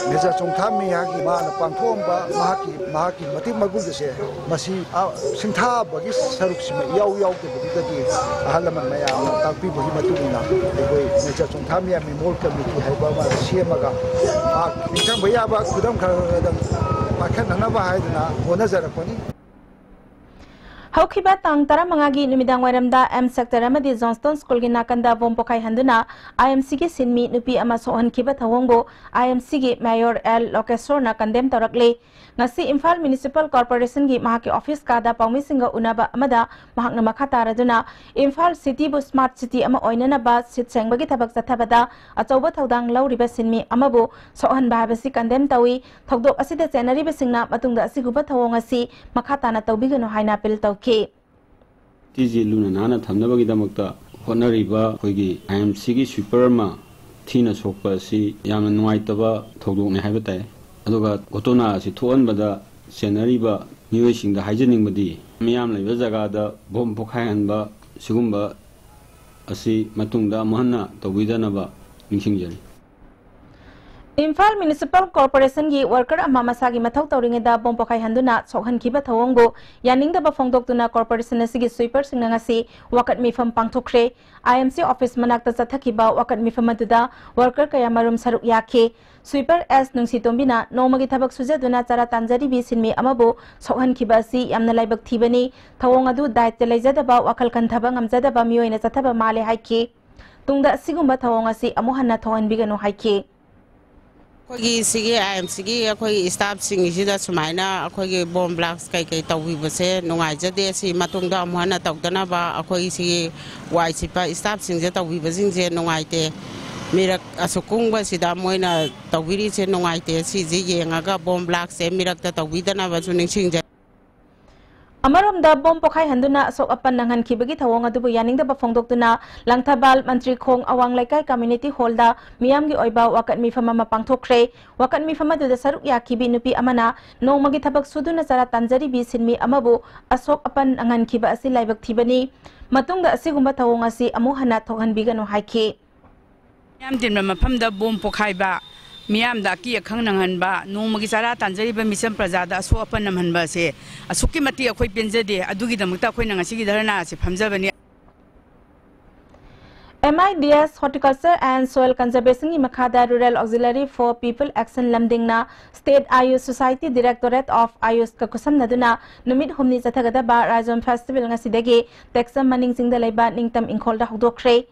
Major ꯆꯣꯡꯊꯥꯃꯤꯌꯥꯒꯤ ꯃꯥꯅ ꯄꯥꯡꯊꯣꯛꯑꯝꯕ ꯃꯍꯥꯛꯀꯤ, ꯃꯍꯥꯛꯀꯤ ꯃꯇꯤꯛ ꯃꯒꯨꯟ ꯑꯁꯦ ꯃꯁꯤ, ꯑ, ꯁꯤꯡꯊꯥꯕꯒꯤ ꯁꯔꯨꯛꯁꯤꯃ ꯏꯌꯥꯎ ꯌꯥꯎꯗꯕꯗꯨꯗꯒꯤ ꯑꯍꯜ ꯂꯃꯟ ꯃꯌꯥꯝꯅ ꯇꯥꯛꯄꯤꯕꯒꯤ ꯃꯇꯨꯡ ꯏꯟꯅ ꯑꯩꯈꯣꯏ Major ꯆꯣꯡꯊꯥꯃꯤꯌꯥ Memorial Committee ꯍꯥꯏꯕ ꯑꯃ ꯁꯦꯝꯃꯒ ꯃꯍꯥꯛ ꯅꯤꯡꯁꯤꯡꯕ ꯌꯥꯕ ꯈꯨꯗꯝ ꯈꯔ ꯈꯔ ꯑꯗꯨꯝ ꯄꯥꯏꯈꯠꯅꯅꯕ ꯍꯥꯏꯗꯨꯅ ꯍꯣꯠꯅꯖꯔꯛꯄꯅꯤ꯫ ꯍꯧꯈꯤꯕ ꯇꯥꯡ ꯇꯔꯥꯃꯉꯥꯒꯤ ꯅꯨꯃꯤꯗꯥꯡ ꯋꯥꯏꯔꯝꯗ ꯑꯦꯝ ꯁꯦꯛꯇꯔ ꯑꯃꯗꯤ ꯖꯣꯟꯁꯇꯣꯟ ꯁ꯭ꯀꯨꯜꯒꯤ ꯅꯥꯀꯟꯗ ꯕꯣꯝ ꯄꯣꯈꯥꯏꯍꯟꯗꯨꯅ ꯑꯥꯏ ꯑꯦꯝ ꯁꯤꯒꯤ ꯁꯤꯟꯃꯤ ꯅꯨꯄꯤ ꯑꯃ ꯁꯣꯛꯍꯟꯈꯤꯕ ꯊꯧꯑꯣꯡꯕꯨ ꯑꯥꯏ ꯑꯦꯝ ꯁꯤꯒꯤ ꯃꯦꯌꯣꯔ ꯑꯦꯜ ꯂꯣꯀꯦꯁꯣꯔꯅ ꯀꯟꯗꯦꯝ ꯇꯧꯔꯛꯂꯤ꯫ ꯉꯁꯤ ꯏꯝꯐꯥꯜ ꯃ꯭ꯌꯨꯅꯤꯁꯤꯄꯥꯜ ꯀꯣꯔꯄꯣꯔꯦꯁꯟꯒꯤ ꯃꯍꯥꯛꯀꯤ ꯑꯣꯐꯤꯁ ꯀꯥꯗ ꯄꯥꯎꯃꯤꯁꯤꯡꯒ ꯎꯅꯕ ꯑꯃꯗ ꯃꯍꯥꯛꯅ ꯃꯈꯥ ꯇꯥꯔꯗꯨꯅ ꯏꯝꯐꯥꯜ ꯁꯤꯇꯤꯕꯨ ꯁ꯭ꯃꯥꯔꯠ ꯁꯤꯇꯤ ꯑꯃ ꯑꯣꯏꯅꯅꯕ ꯁꯤꯠ ꯁꯦꯡꯕꯒꯤ ꯊꯕꯛ ꯆꯠꯊꯕꯗ ꯑꯆꯧꯕ ꯊꯧꯗꯥꯡ ꯂꯧꯔꯤꯕ ꯁꯤꯟꯃꯤ ꯑꯃꯕꯨ ꯁꯣꯛꯍꯟꯕ ꯍꯥꯏꯕꯁꯤ ꯀꯟꯗꯦꯝ ꯇꯧꯏ꯫ ꯊꯧꯗꯣꯛ ꯑꯁꯤꯗ ꯆꯦꯟꯅꯔꯤꯕꯁꯤꯡꯅ ꯃꯇꯨꯡꯗ ꯑꯁꯤꯒꯨꯝꯕ ꯊꯧꯑꯣꯡ ꯑꯁꯤ ꯃꯈꯥ ꯇꯥꯅ ꯇꯧꯕꯤꯒꯅꯨ ꯍꯥꯏꯅ ꯑꯄꯤꯜ ꯇꯧꯈꯤ꯫ ꯇꯤꯁꯤ ꯂꯨꯅ ꯅꯥꯟꯅ ꯊꯝꯅꯕꯒꯤꯗꯃꯛꯇ ꯍꯣꯠꯅꯔꯤꯕ ꯑꯩꯈꯣꯏꯒꯤ ꯑꯥꯏ ꯑꯦꯝ ꯁꯤꯒꯤ ꯁ꯭ꯋꯤꯄꯔ ꯑꯃ ꯊꯤꯅ ꯁꯣꯛꯄ ꯑꯁꯤ ꯌꯥꯝꯅ ꯅꯨꯡꯉꯥꯏꯇꯕ ꯊꯧꯗꯣꯛꯅꯤ ꯍꯥꯏꯕ ꯇꯥꯏ꯫ ꯑꯗꯨꯒ ꯘꯣꯇꯣꯅꯥ ꯑꯁꯤ ꯊꯣꯛꯍꯟꯕꯗ ꯆꯦꯟꯅꯔꯤꯕ ꯃꯤꯑꯣꯏꯁꯤꯡꯗ ꯍꯥꯏꯖꯅꯤꯡꯕꯗꯤ, ꯃꯤꯌꯥꯝ ꯂꯩꯕ ꯖꯒꯥꯗ ꯕꯣꯝ ꯄꯣꯈꯥꯏꯍꯟꯕ ꯁꯤꯒꯨꯝꯕ ꯑꯁꯤ ꯃꯇꯨꯡꯗ ꯑꯃꯨꯛ ꯍꯟꯅ ꯇꯧꯕꯤꯗꯅꯕ ꯅꯤꯡꯁꯤꯡꯖꯔꯤ꯫ ꯏꯝꯐꯥꯜ ꯃ꯭ꯌꯨꯅꯤꯁꯤꯄꯥꯜ ꯀꯣꯔꯄꯣꯔꯦꯁꯟꯒꯤ ꯋꯥꯔꯀꯔ ꯑꯃ ꯃꯁꯥꯒꯤ ꯃꯊꯧ ꯇꯧꯔꯤꯉꯩꯗ ꯕꯣꯝ ꯄꯣꯈꯥꯏꯍꯟꯗꯨꯅ ꯁꯣꯛꯍꯟꯈꯤꯕ ꯊꯧꯑꯣꯡꯕꯨ ꯌꯥꯅꯤꯡꯗꯕ ꯐꯣꯡꯗꯣꯛꯇꯨꯅ ꯀꯣꯔꯄꯣꯔꯦꯁꯟ ꯑꯁꯤꯒꯤ ꯁ꯭ꯋꯤꯄꯔꯁꯤꯡꯅ ꯉꯁꯤ ꯋꯥꯀꯠ ꯃꯤꯐꯝ ꯄꯥꯡꯊꯣꯛꯈ꯭ꯔꯦ꯫ ꯑꯥꯏ ꯑꯦꯝ ꯁꯤ ꯑꯣꯐꯤꯁ ꯃꯅꯥꯛꯇ ꯆꯠꯊꯈꯤꯕ ꯋꯥꯀꯠ ꯃꯤꯐꯝ ꯑꯗꯨꯗ ꯋꯥꯔꯀꯔ ꯀꯌꯥꯃꯔꯨꯝ ꯁꯔꯨꯛ ꯌꯥꯈꯤ꯫ ꯁ꯭ꯋꯤꯄꯔ ꯑꯦꯁ ꯅꯨꯡꯁꯤꯇꯣꯝꯕꯤꯅ ꯅꯣꯡꯃꯒꯤ ꯊꯕꯛ ꯁꯨꯖꯗꯨꯅ ꯆꯔꯥ ꯇꯥꯟꯖꯔꯤꯕꯤ ꯁꯤꯟꯃꯤ ꯑꯃꯕꯨ ꯁꯣꯛꯍꯟꯈꯤꯕ ꯑꯁꯤ ꯌꯥꯝꯅ ꯂꯥꯏꯕꯛ ꯊꯤꯕꯅꯤ꯫ ꯊꯧꯑꯣꯡ ꯑꯗꯨ ꯗꯥꯏꯠꯇ ꯂꯩꯖꯗꯕ, ꯋꯥꯈꯜ ꯈꯟꯊꯕ ꯉꯝꯖꯗꯕ ꯃꯤꯑꯣꯏꯅ ꯆꯠꯊꯕ ꯃꯥꯜꯂꯦ ꯍꯥꯏꯈꯤ꯫ ꯇꯨꯡꯗ ꯑꯁꯤꯒꯨꯝꯕ ꯊꯧꯑꯣꯡ ꯑꯁꯤ ꯑꯃꯨꯛ ꯍꯟꯅ ꯊꯣꯛꯍꯟꯕꯤꯒꯅꯨ ꯍꯥꯏꯈꯤ꯫ ꯑꯩꯈꯣꯏꯒꯤ ꯁꯤꯒꯤ ꯑꯥꯏ ꯑꯦꯝ ꯁꯤꯒꯤ ꯑꯩꯈꯣꯏꯒꯤ ꯁ꯭ꯇꯥꯐꯁꯤꯡꯁꯤꯗ ꯁꯨꯃꯥꯏꯅ ꯑꯩꯈꯣꯏꯒꯤ ꯕꯣꯝ ꯕ꯭ꯂꯥꯁ ꯀꯩꯀꯩ ꯇꯧꯕꯤꯕꯁꯦ ꯅꯨꯡꯉꯥꯏꯖꯗꯦ꯫ ꯁꯤ ꯃꯇꯨꯡꯗ ꯑꯃꯨꯛ ꯍꯟꯅ ꯇꯧꯗꯅꯕ ꯑꯩꯈꯣꯏ ꯁꯤꯒꯤ ꯋꯥꯏ ꯁꯤꯠꯄ ꯁ꯭ꯇꯥꯐꯁꯤꯡꯁꯦ ꯇꯧꯕꯤꯕꯁꯤꯡꯁꯦ ꯅꯨꯡꯉꯥꯏꯇꯦ꯫ ꯃꯤꯔꯛ ꯑꯁꯨꯛ ꯀꯨꯡꯕꯁꯤꯗ ꯃꯣꯏꯅ ꯇꯧꯕꯤꯔꯤꯁꯦ ꯅꯨꯡꯉꯥꯏꯇꯦ꯫ ꯁꯤꯁꯦ ꯌꯦꯡꯉꯒ ꯕꯣꯝ ꯕ꯭ꯂꯥꯁꯁꯦ ꯃꯤꯔꯛꯇ ꯇꯧꯕꯤꯗꯅꯕꯁꯨ ꯅꯤꯡꯁꯤꯡꯖꯔꯤ꯫ ꯑꯃꯔꯣꯝꯗ ꯕꯣꯝ ꯄꯣꯈꯥꯏꯍꯟꯗꯨꯅ ꯑꯁꯣꯛ ꯑꯄꯟ ꯅꯪꯍꯟꯈꯤꯕꯒꯤ ꯊꯧꯑꯣꯡ ꯑꯗꯨꯕꯨ ꯌꯥꯅꯤꯡꯗꯕ ꯐꯣꯡꯗꯣꯛꯇꯨꯅ ꯂꯪꯊꯕꯥꯜ, ꯃꯟꯇ꯭ꯔꯤꯈꯣꯡ ꯑꯋꯥꯡ ꯂꯩꯀꯥꯏ ꯀꯝꯃ꯭ꯌꯨꯅꯤꯇꯤ ꯍꯣꯜꯗ ꯃꯤꯌꯥꯝꯒꯤ ꯑꯣꯏꯕ ꯋꯥꯀꯠ ꯃꯤꯐꯝ ꯑꯃ ꯄꯥꯡꯊꯣꯛꯈ꯭ꯔꯦ꯫ ꯋꯥꯀꯠ ꯃꯤꯐꯝ ꯑꯗꯨꯗ ꯁꯔꯨꯛ ꯌꯥꯈꯤꯕꯤ ꯅꯨꯄꯤ ꯑꯃꯅ ꯅꯣꯡꯃꯒꯤ ꯊꯕꯛ ꯁꯨꯗꯨꯅ ꯆꯔꯥ ꯇꯥꯟꯖꯔꯤꯕꯤ ꯁꯤꯟꯃꯤ ꯑꯃꯕꯨ ꯑꯁꯣꯛ ꯑꯄꯟ ꯅꯪꯍꯟꯈꯤꯕ ꯑꯁꯤ ꯂꯥꯏꯕꯛ ꯊꯤꯕꯅꯤ꯫ ꯃꯇꯨꯡꯗ ꯑꯁꯤꯒꯨꯝꯕ ꯊꯧꯑꯣꯡ ꯑꯁꯤ ꯑꯃꯨꯛ ꯍꯟꯅ ꯊꯣꯛꯍꯟꯕꯤꯒꯅꯨ ꯍꯥꯏꯈꯤ꯫ ꯃꯤꯌꯥꯝ ꯇꯤꯟꯕ ꯃꯐꯝꯗ ꯕꯣꯝ ꯄꯣꯈꯥꯏꯕ, ꯃꯤꯌꯥꯝꯗ ꯑꯀꯤ ꯑꯈꯪ ꯅꯪꯍꯟꯕ, ꯅꯣꯡꯃꯒꯤ ꯆꯔꯥ ꯇꯥꯟꯖꯔꯤꯕ ꯃꯤꯆꯝ ꯄ꯭ꯔꯖꯥꯗ ꯑꯁꯣꯛ ꯑꯄꯟ ꯅꯪꯍꯟꯕ ꯑꯁꯦ ꯑꯁꯨꯛꯀꯤ ꯃꯇꯤꯛ ꯑꯩꯈꯣꯏ ꯄꯦꯟꯖꯗꯦ꯫ ꯑꯗꯨꯒꯤꯗꯃꯛꯇ ꯑꯩꯈꯣꯏꯅ ꯉꯁꯤꯒꯤ ꯙꯔꯅꯥ ꯑꯁꯤ ꯐꯝꯖꯕꯅꯤ꯫ M I D S Horticulture and Soil Conservation ꯒꯤ ꯃꯈꯥꯗ Rural Auxiliary for People Action ꯂꯝꯗꯤꯡꯅ State Ayush Society Directorate of Ayush ꯀ ꯈꯨꯠꯁꯝꯅꯗꯨꯅ ꯅꯨꯃꯤꯠ ꯍꯨꯝꯅꯤ ꯆꯠꯊꯒꯗꯕ ꯔꯥꯏꯖꯣꯝ Festival ꯉꯁꯤꯗꯒꯤ ꯇꯦꯛꯆꯝ ꯃꯅꯤꯡ ꯆꯤꯡꯗ ꯂꯩꯕ ꯅꯤꯡꯇꯝ ꯏꯪꯈꯣꯜꯗ ꯍꯧꯗꯣꯛꯈ꯭ꯔꯦ꯫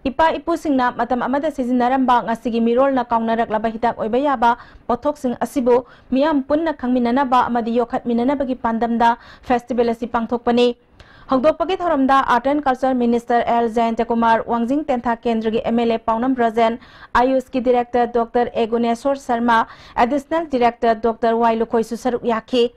ꯏꯄꯥ ꯏꯄꯨꯁꯤꯡꯅ ꯃꯇꯝ ꯑꯃꯗ ꯁꯤꯖꯤꯟꯅꯔꯝꯕ ꯉꯁꯤꯒꯤ ꯃꯤꯔꯣꯜꯅ ꯀꯥꯎꯅꯔꯛꯂꯕ ꯍꯤꯗꯥꯛ ꯑꯣꯏꯕ ꯌꯥꯕ ꯄꯣꯠꯊꯣꯛꯁꯤꯡ ꯑꯁꯤꯕꯨ ꯃꯤꯌꯥꯝ ꯄꯨꯟꯅ ꯈꯪꯃꯤꯟꯅꯅꯕ ꯑꯃꯗꯤ ꯌꯣꯛꯈꯠꯃꯤꯟꯅꯅꯕꯒꯤ ꯄꯥꯟꯗꯝꯗ Festival ꯑꯁꯤ ꯄꯥꯡꯊꯣꯛꯄꯅꯤ꯫ ꯍꯧꯗꯣꯛꯄꯒꯤ ꯊꯧꯔꯝꯗ Art and Culture Minister L ꯖꯌꯟꯇꯀꯨꯃꯥꯔ, ꯋꯥꯡꯖꯤꯡ ꯇꯦꯟꯊꯥ ꯀꯦꯟꯗ꯭ꯔꯒꯤ M L A ꯄꯥꯎꯅꯝ ꯕ꯭ꯔꯖꯦꯟ, ꯑꯥꯌꯨꯁꯀꯤ Director Doctor A Guneshor Sharma, Additional Director Doctor ꯋꯥꯏ ꯂꯨꯈꯣꯏꯁꯨ ꯁꯔꯨꯛ ꯌꯥꯈꯤ꯫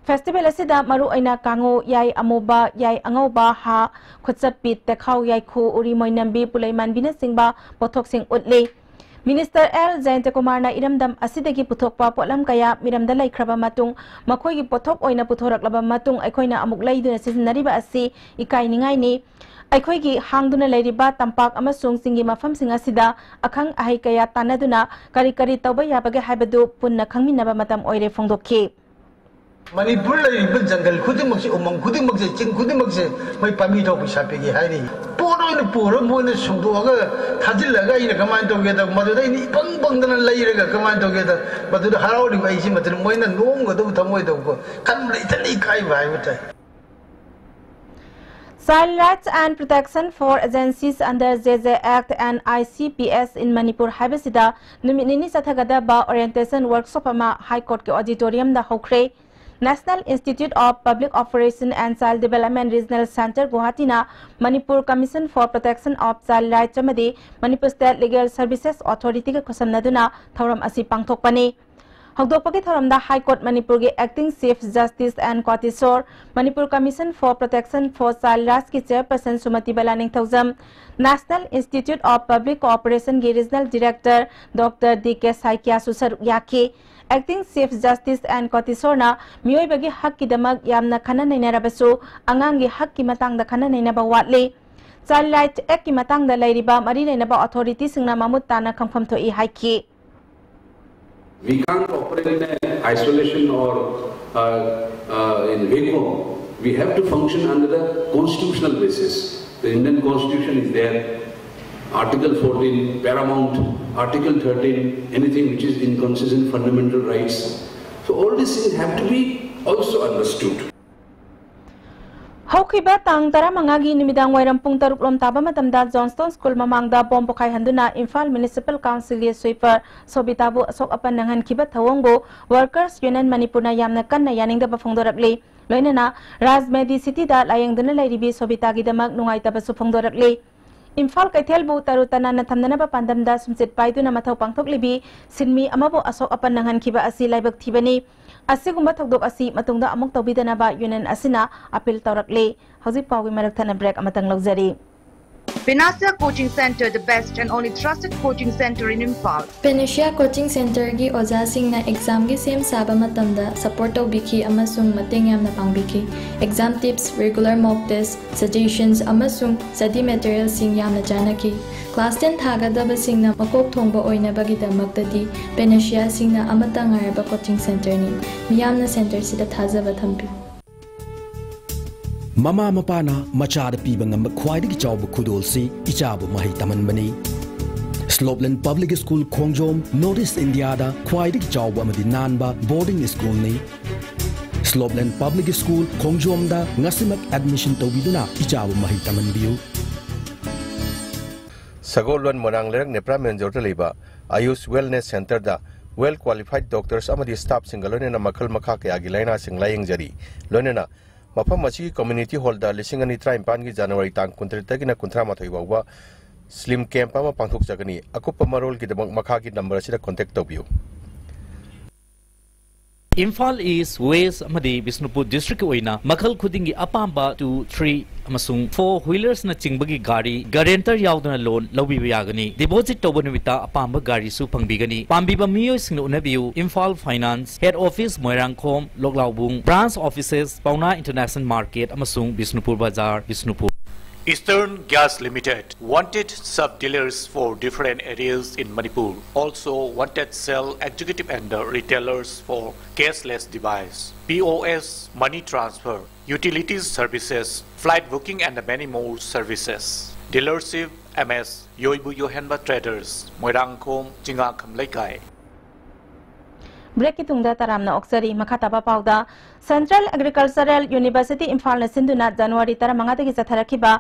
Festival ꯑꯁꯤꯗ ꯃꯔꯨꯑꯣꯏꯅ ꯀꯥꯡꯉꯨ, ꯌꯥꯏ ꯑꯃꯨꯕ, ꯌꯥꯏ ꯑꯉꯧꯕ, ꯍꯥ, ꯈꯨꯠꯆꯞꯄꯤ, ꯇꯦꯈꯥꯎ, ꯌꯥꯏꯈꯨ, ꯎꯔꯤ ꯃꯣꯏꯅꯝꯕꯤ, ꯄꯨꯂꯩꯃꯥꯟꯕꯤꯅꯆꯤꯡꯕ ꯄꯣꯠꯊꯣꯛꯁꯤꯡ ꯎꯠꯂꯤ꯫ Minister L ꯖꯌꯟꯇꯀꯨꯃꯥꯔꯅ ꯏꯔꯝꯗꯝ ꯑꯁꯤꯗꯒꯤ ꯄꯨꯊꯣꯛꯄ ꯄꯣꯠꯂꯝ ꯀꯌꯥ ꯃꯤꯔꯝꯗ ꯂꯩꯈ꯭ꯔꯕ ꯃꯇꯨꯡ, ꯃꯈꯣꯏꯒꯤ ꯄꯣꯠꯊꯣꯛ ꯑꯣꯏꯅ ꯄꯨꯊꯣꯔꯛꯂꯕ ꯃꯇꯨꯡ ꯑꯩꯈꯣꯏꯅ ꯑꯃꯨꯛ ꯂꯩꯗꯨꯅ ꯁꯤꯖꯤꯟꯅꯔꯤꯕ ꯑꯁꯤ ꯏꯀꯥꯏꯅꯤꯡꯉꯥꯏꯅꯤ꯫ ꯑꯩꯈꯣꯏꯒꯤ ꯍꯥꯡꯗꯨꯅ ꯂꯩꯔꯤꯕ ꯇꯝꯄꯥꯛ ꯑꯃꯁꯨꯡ ꯆꯤꯡꯒꯤ ꯃꯐꯝꯁꯤꯡ ꯑꯁꯤꯗ ꯑꯈꯪ ꯑꯍꯩ ꯀꯌꯥ ꯇꯥꯟꯅꯗꯨꯅ ꯀꯔꯤ ꯀꯔꯤ ꯇꯧꯕ ꯌꯥꯕꯒꯦ ꯍꯥꯏꯕꯗꯨ ꯄꯨꯟꯅ ꯈꯪꯃꯤꯟꯅꯕ ꯃꯇꯝ ꯑꯣꯏꯔꯦ ꯐꯣꯡꯗꯣꯛꯈꯤ꯫ ꯃꯅꯤꯄꯨꯔ ꯂꯩꯔꯤꯕ ꯖꯪꯒꯜ ꯈꯨꯗꯤꯡꯃꯛꯁꯦ, ꯎꯃꯪ ꯈꯨꯗꯤꯡꯃꯛꯁꯦ, ꯆꯤꯡ ꯈꯨꯗꯤꯡꯃꯛꯁꯦ ꯃꯣꯏ ꯄꯥꯝꯕꯤ ꯊꯥꯎ ꯄꯩꯁꯥ ꯄꯤꯒꯦ ꯍꯥꯏꯔꯤ꯫ ꯄꯣꯠ ꯑꯣꯏꯅ ꯄꯨꯔ ꯃꯣꯏꯅ ꯁꯨꯡꯗꯣꯛꯑꯒ ꯊꯥꯖꯤꯜꯂꯒ ꯑꯩꯅ ꯀꯃꯥꯏꯅ ꯇꯧꯒꯦꯗ, ꯃꯗꯨꯗ ꯑꯩꯅ ꯏꯄꯪ ꯄꯪꯗꯅ ꯂꯩꯔꯒ ꯀꯃꯥꯏꯅ ꯇꯧꯒꯦꯗ, ꯃꯗꯨꯗ ꯍꯔꯥꯎꯔꯤꯕ ꯑꯩꯁꯤ ꯃꯗꯨꯗ ꯃꯣꯏꯅ ꯅꯣꯡꯒꯗꯧꯕ ꯊꯃꯣꯏꯗꯧꯀꯣ, ꯈꯟꯕꯗ ꯏꯊꯟꯗ ꯏꯀꯥꯏꯕ ꯍꯥꯏꯕ ꯇꯥꯏ꯫ Child Rights and Protection for Agencies under J J Act and I C P S in Manipur ꯍꯥꯏꯕꯁꯤꯗ ꯅꯨꯃꯤꯠ ꯅꯤꯅꯤ ꯆꯠꯊꯒꯗꯕ orientation workshop ꯑꯃ High Court ꯀꯤ auditorium ꯗ ꯍꯧꯈ꯭ꯔꯦ꯫ National Institute of Public Operation and Child Development Regional Centre ꯒꯨꯋꯥꯍꯥꯇꯤꯅ Manipur Commission for Protection of Child Rights ꯑꯃꯗꯤ Manipur State Legal Services Authority ꯒ ꯈꯨꯠꯁꯝꯅꯗꯨꯅ ꯊꯧꯔꯝ ꯑꯁꯤ ꯄꯥꯡꯊꯣꯛꯄꯅꯤ꯫ ꯍꯧꯗꯣꯛꯄꯒꯤ ꯊꯧꯔꯝꯗ High Court ꯃꯅꯤꯄꯨꯔꯒꯤ Acting Chief Justice N ꯀꯣꯇꯦꯁꯣꯔ, Manipur Commission for Protection for Child Rights ꯀꯤ Chairperson ꯁꯨꯃꯇꯤꯕꯂꯥ Ningthoujam, National Institute of Public Cooperation ꯒꯤ Regional Director Doctor D K ꯁꯥꯏꯀꯤꯌꯥꯁꯨ ꯁꯔꯨꯛ ꯌꯥꯈꯤ꯫ Acting Chief Justice N ꯀꯣꯇꯦꯁꯣꯔꯅ ꯃꯤꯑꯣꯏꯕꯒꯤ ꯍꯛꯀꯤꯗꯃꯛ ꯌꯥꯝꯅ ꯈꯟꯅ ꯅꯩꯅꯔꯕꯁꯨ ꯑꯉꯥꯡꯒꯤ ꯍꯛꯀꯤ ꯃꯇꯥꯡꯗ ꯈꯟꯅ ꯅꯩꯅꯕ ꯋꯥꯠꯂꯤ꯫ Child Right Act ꯀꯤ ꯃꯇꯥꯡꯗ ꯂꯩꯔꯤꯕ ꯃꯔꯤ ꯂꯩꯅꯕ authority ꯁꯤꯡꯅ ꯃꯃꯨꯠ ꯇꯥꯅ ꯈꯪꯐꯝ ꯊꯣꯛꯏ ꯍꯥꯏꯈꯤ꯫ We can't operate in a isolation or uh, uh, in vacuum. We have to function under the constitutional basis. The Indian Constitution is there. Article fourteen paramount, Article thirteen, anything which is inconsistent fundamental rights. So all these things have to be also understood. ꯍꯧꯈꯤꯕ ꯇꯥꯡ ꯇꯔꯥꯃꯉꯥꯒꯤ ꯅꯨꯃꯤꯗꯥꯡ ꯋꯥꯏꯔꯝ ꯄꯨꯡ ꯇꯔꯨꯛ ꯂꯣꯝ ꯇꯥꯕ ꯃꯇꯝꯗ Johnston school ꯃꯃꯥꯡꯗ ꯕꯣꯝ ꯄꯣꯈꯥꯏꯍꯟꯗꯨꯅ ꯏꯝꯐꯥꯜ ꯃ꯭ꯌꯨꯅꯤꯁꯤꯄꯥꯜ ꯀꯥꯎꯟꯁꯤꯜꯒꯤ ꯁ꯭ꯋꯤꯄꯔ ꯁꯣꯕꯤꯇꯥꯕꯨ ꯑꯁꯣꯛ ꯑꯄꯟ ꯅꯪꯍꯟꯈꯤꯕ ꯊꯧꯑꯣꯡꯕꯨ ꯋꯥꯔꯀꯔꯁ ꯌꯨꯅꯤꯌꯟ ꯃꯅꯤꯄꯨꯔꯅ ꯌꯥꯝꯅ ꯀꯟꯅ ꯌꯥꯅꯤꯡꯗꯕ ꯐꯣꯡꯗꯣꯔꯛꯂꯤ꯫ ꯂꯣꯏꯅꯅ ꯔꯥꯖ ꯃꯦꯗꯤ ꯁꯤꯇꯤꯗ ꯂꯥꯌꯦꯡꯗꯨꯅ ꯂꯩꯔꯤꯕꯤ ꯁꯣꯕꯤꯇꯥꯒꯤꯗꯃꯛ ꯅꯨꯡꯉꯥꯏꯇꯕꯁꯨ ꯐꯣꯡꯗꯣꯔꯛꯂꯤ꯫ ꯏꯝꯐꯥꯜ ꯀꯩꯊꯦꯜꯕꯨ ꯇꯔꯨ ꯇꯅꯥꯟꯅ ꯊꯝꯅꯅꯕ ꯄꯥꯟꯗꯝꯗ ꯁꯨꯝꯆꯤꯠ ꯄꯥꯏꯗꯨꯅ ꯃꯊꯧ ꯄꯥꯡꯊꯣꯛꯂꯤꯕꯤ ꯁꯤꯟꯃꯤ ꯑꯃꯕꯨ ꯑꯁꯣꯛ ꯑꯄꯟ ꯅꯪꯍꯟꯈꯤꯕ ꯑꯁꯤ ꯂꯥꯏꯕꯛ ꯊꯤꯕꯅꯤ꯫ ꯑꯁꯤꯒꯨꯝꯕ ꯊꯧꯗꯣꯛ ꯑꯁꯤ ꯃꯇꯨꯡꯗ ꯑꯃꯨꯛ ꯇꯧꯕꯤꯗꯅꯕ ꯌꯨꯅꯤꯌꯟ ꯑꯁꯤꯅ ꯑꯄꯤꯜ ꯇꯧꯔꯛꯂꯤ꯫ ꯍꯧꯖꯤꯛ ꯄꯥꯎꯒꯤ ꯃꯔꯛ ꯊꯠꯅ ꯕ꯭ꯔꯦꯛ ꯑꯃꯇꯪ ꯂꯧꯖꯔꯤ꯫ Panacea Coaching Center, the best and only trusted coaching center in Imphal. Panacea Coaching Centerꯒꯤ ꯑꯣꯖꯥꯁꯤꯡꯅ examꯒꯤ ꯁꯦꯝ ꯁꯥꯕ ꯃꯇꯝꯗ support ꯇꯧꯕꯤꯈꯤ ꯑꯃꯁꯨꯡ ꯃꯇꯦꯡ ꯌꯥꯝꯅ ꯄꯥꯡꯕꯤꯈꯤ꯫ Exam tips, regular mock test, suggestions ꯑꯃꯁꯨꯡ study materialꯁꯤꯡ ꯌꯥꯝꯅ ꯆꯥꯟꯅꯈꯤ꯫ Class ten ꯊꯥꯒꯗꯕꯁꯤꯡꯅ ꯃꯀꯣꯛ ꯊꯣꯡꯕ ꯑꯣꯏꯅꯕꯒꯤꯗꯃꯛꯇꯗꯤ Panaceaꯁꯤꯡꯅ ꯑꯃꯠꯇ ꯉꯥꯏꯔꯕ coaching centerꯅꯤ꯫ ꯃꯤꯌꯥꯝꯅ centerꯁꯤꯗ ꯊꯥꯖꯕ ꯊꯝꯕꯤꯌꯨ꯫ ꯃꯃꯥ ꯃꯄꯥꯅ ꯃꯆꯥꯗ ꯄꯤꯕ ꯉꯝꯕ ꯈ꯭ꯋꯥꯏꯗꯒꯤ ꯆꯥꯎꯕ ꯈꯨꯗꯣꯜꯁꯤ ꯏꯆꯥꯕꯨ ꯃꯍꯩ ꯇꯝꯍꯟꯕꯅꯤ꯫ ꯁ꯭ꯂꯣꯞꯂꯦꯟ ꯄꯕ꯭ꯂꯤꯛ ꯁ꯭ꯀꯨꯜ ꯈꯣꯡꯖꯣꯝ North East Indiaꯗ ꯈ꯭ꯋꯥꯏꯗꯒꯤ ꯆꯥꯎꯕ ꯑꯃꯗꯤ ꯅꯥꯟꯕ boarding schoolꯅꯤ꯫ ꯁ꯭ꯂꯣꯞꯂꯦꯟ ꯄꯕ꯭ꯂꯤꯛ ꯁ꯭ꯀꯨꯜ ꯈꯣꯡꯖꯣꯝꯗ ꯉꯁꯤꯃꯛ admission ꯇꯧꯕꯤꯗꯨꯅ ꯏꯆꯥꯕꯨ ꯃꯍꯩ ꯇꯝꯍꯟꯕꯤꯌꯨ꯫ ꯁꯒꯣꯜꯕꯟ ꯃꯣꯏꯔꯥꯡ ꯂꯩꯔꯛ ꯅꯦꯄ꯭ꯔꯥ ꯃꯦꯟꯖꯣꯔꯗ ꯂꯩꯕ ꯑꯌꯨꯁ ꯋꯦꯜꯅꯦꯁ ꯁꯦꯟꯇꯔꯗ well qualified doctors ꯑꯃꯗꯤ staffꯁꯤꯡꯒ ꯂꯣꯏꯅꯅ ꯃꯈꯜ ꯃꯈꯥ ꯀꯌꯥꯒꯤ ꯂꯥꯏꯅꯥꯁꯤꯡ ꯂꯥꯌꯦꯡꯖꯔꯤ꯫ ꯂꯣꯏꯅꯅ ꯃꯐꯝ ꯑꯁꯤꯒꯤ community hallꯗ ꯂꯤꯁꯤꯡ ꯑꯅꯤ ꯇꯔꯥꯅꯤꯄꯥꯟꯒꯤ ꯖꯅꯋꯥꯔꯤ ꯇꯥꯡ ꯀꯨꯟꯇꯔꯦꯠꯇꯒꯤꯅ ꯀꯨꯟꯊ꯭ꯔꯥ ꯃꯥꯊꯣꯏ ꯐꯥꯎꯕ slim camp ꯑꯃ ꯄꯥꯡꯊꯣꯛꯆꯒꯅꯤ꯫ ꯑꯀꯨꯞꯄ ꯃꯔꯣꯜꯒꯤꯗꯃꯛ ꯃꯈꯥꯒꯤ number ꯑꯁꯤꯗ contact ꯇꯧꯕꯤꯌꯨ꯫ ꯏꯝꯐꯥꯜ ꯏꯁ, ꯋꯦꯁ ꯑꯃꯗꯤ ꯕꯤꯁꯅꯨꯄꯨꯔ ꯗꯤꯁꯇ꯭ꯔꯤꯛꯀꯤ ꯑꯣꯏꯅ ꯃꯈꯜ ꯈꯨꯗꯤꯡꯒꯤ ꯑꯄꯥꯝꯕ two, three ꯑꯃꯁꯨꯡ four wheelersꯅ ꯆꯤꯡꯕꯒꯤ ꯒꯥꯔꯤ guarantor ꯌꯥꯎꯗꯅ loan ꯂꯧꯕꯤꯕ ꯌꯥꯒꯅꯤ꯫ Deposit ꯇꯧꯕ ꯅꯨꯃꯤꯠꯇ ꯑꯄꯥꯝꯕ ꯒꯥꯔꯤꯁꯨ ꯐꯪꯕꯤꯒꯅꯤ꯫ ꯄꯥꯝꯕꯤꯕ ꯃꯤꯑꯣꯏꯁꯤꯡꯅ ꯎꯅꯕꯤꯌꯨ꯫ Imphal Finance, Head Office Moirangkhom, ꯂꯣꯛꯂꯥꯎꯕꯨꯡ, Branch Offices ꯄꯥꯎꯅꯥ International Market ꯑꯃꯁꯨꯡ ꯕꯤꯁꯅꯨꯄꯨꯔ ꯕꯖꯥꯔ, Bishnupur. Eastern Gas Limited wanted sub-dealers for different areas in Manipur. Also wanted cell executive and the retailers for cashless device, P O S, money transfer, utilities services, flight booking and many more services. Dealership M S ꯌꯣꯏꯕꯨ ꯌꯣꯍꯦꯟꯕ traders, Moirangkhom, Chingangakham ꯂꯩꯀꯥꯏ꯫ ꯕ꯭ꯔꯦꯛꯀꯤ ꯇꯨꯡꯗ ꯇꯔꯥꯝꯅ ꯑꯣꯛꯆꯔꯤ꯫ ꯃꯈꯥ ꯇꯥꯕ ꯄꯥꯎꯗ, central agricultural university ꯏꯝꯐꯥꯜꯅ ꯁꯤꯟꯗꯨꯅ ꯖꯅꯋꯥꯔꯤ ꯇꯔꯥꯃꯉꯥꯗꯒꯤ ꯆꯠꯊꯔꯛꯈꯤꯕ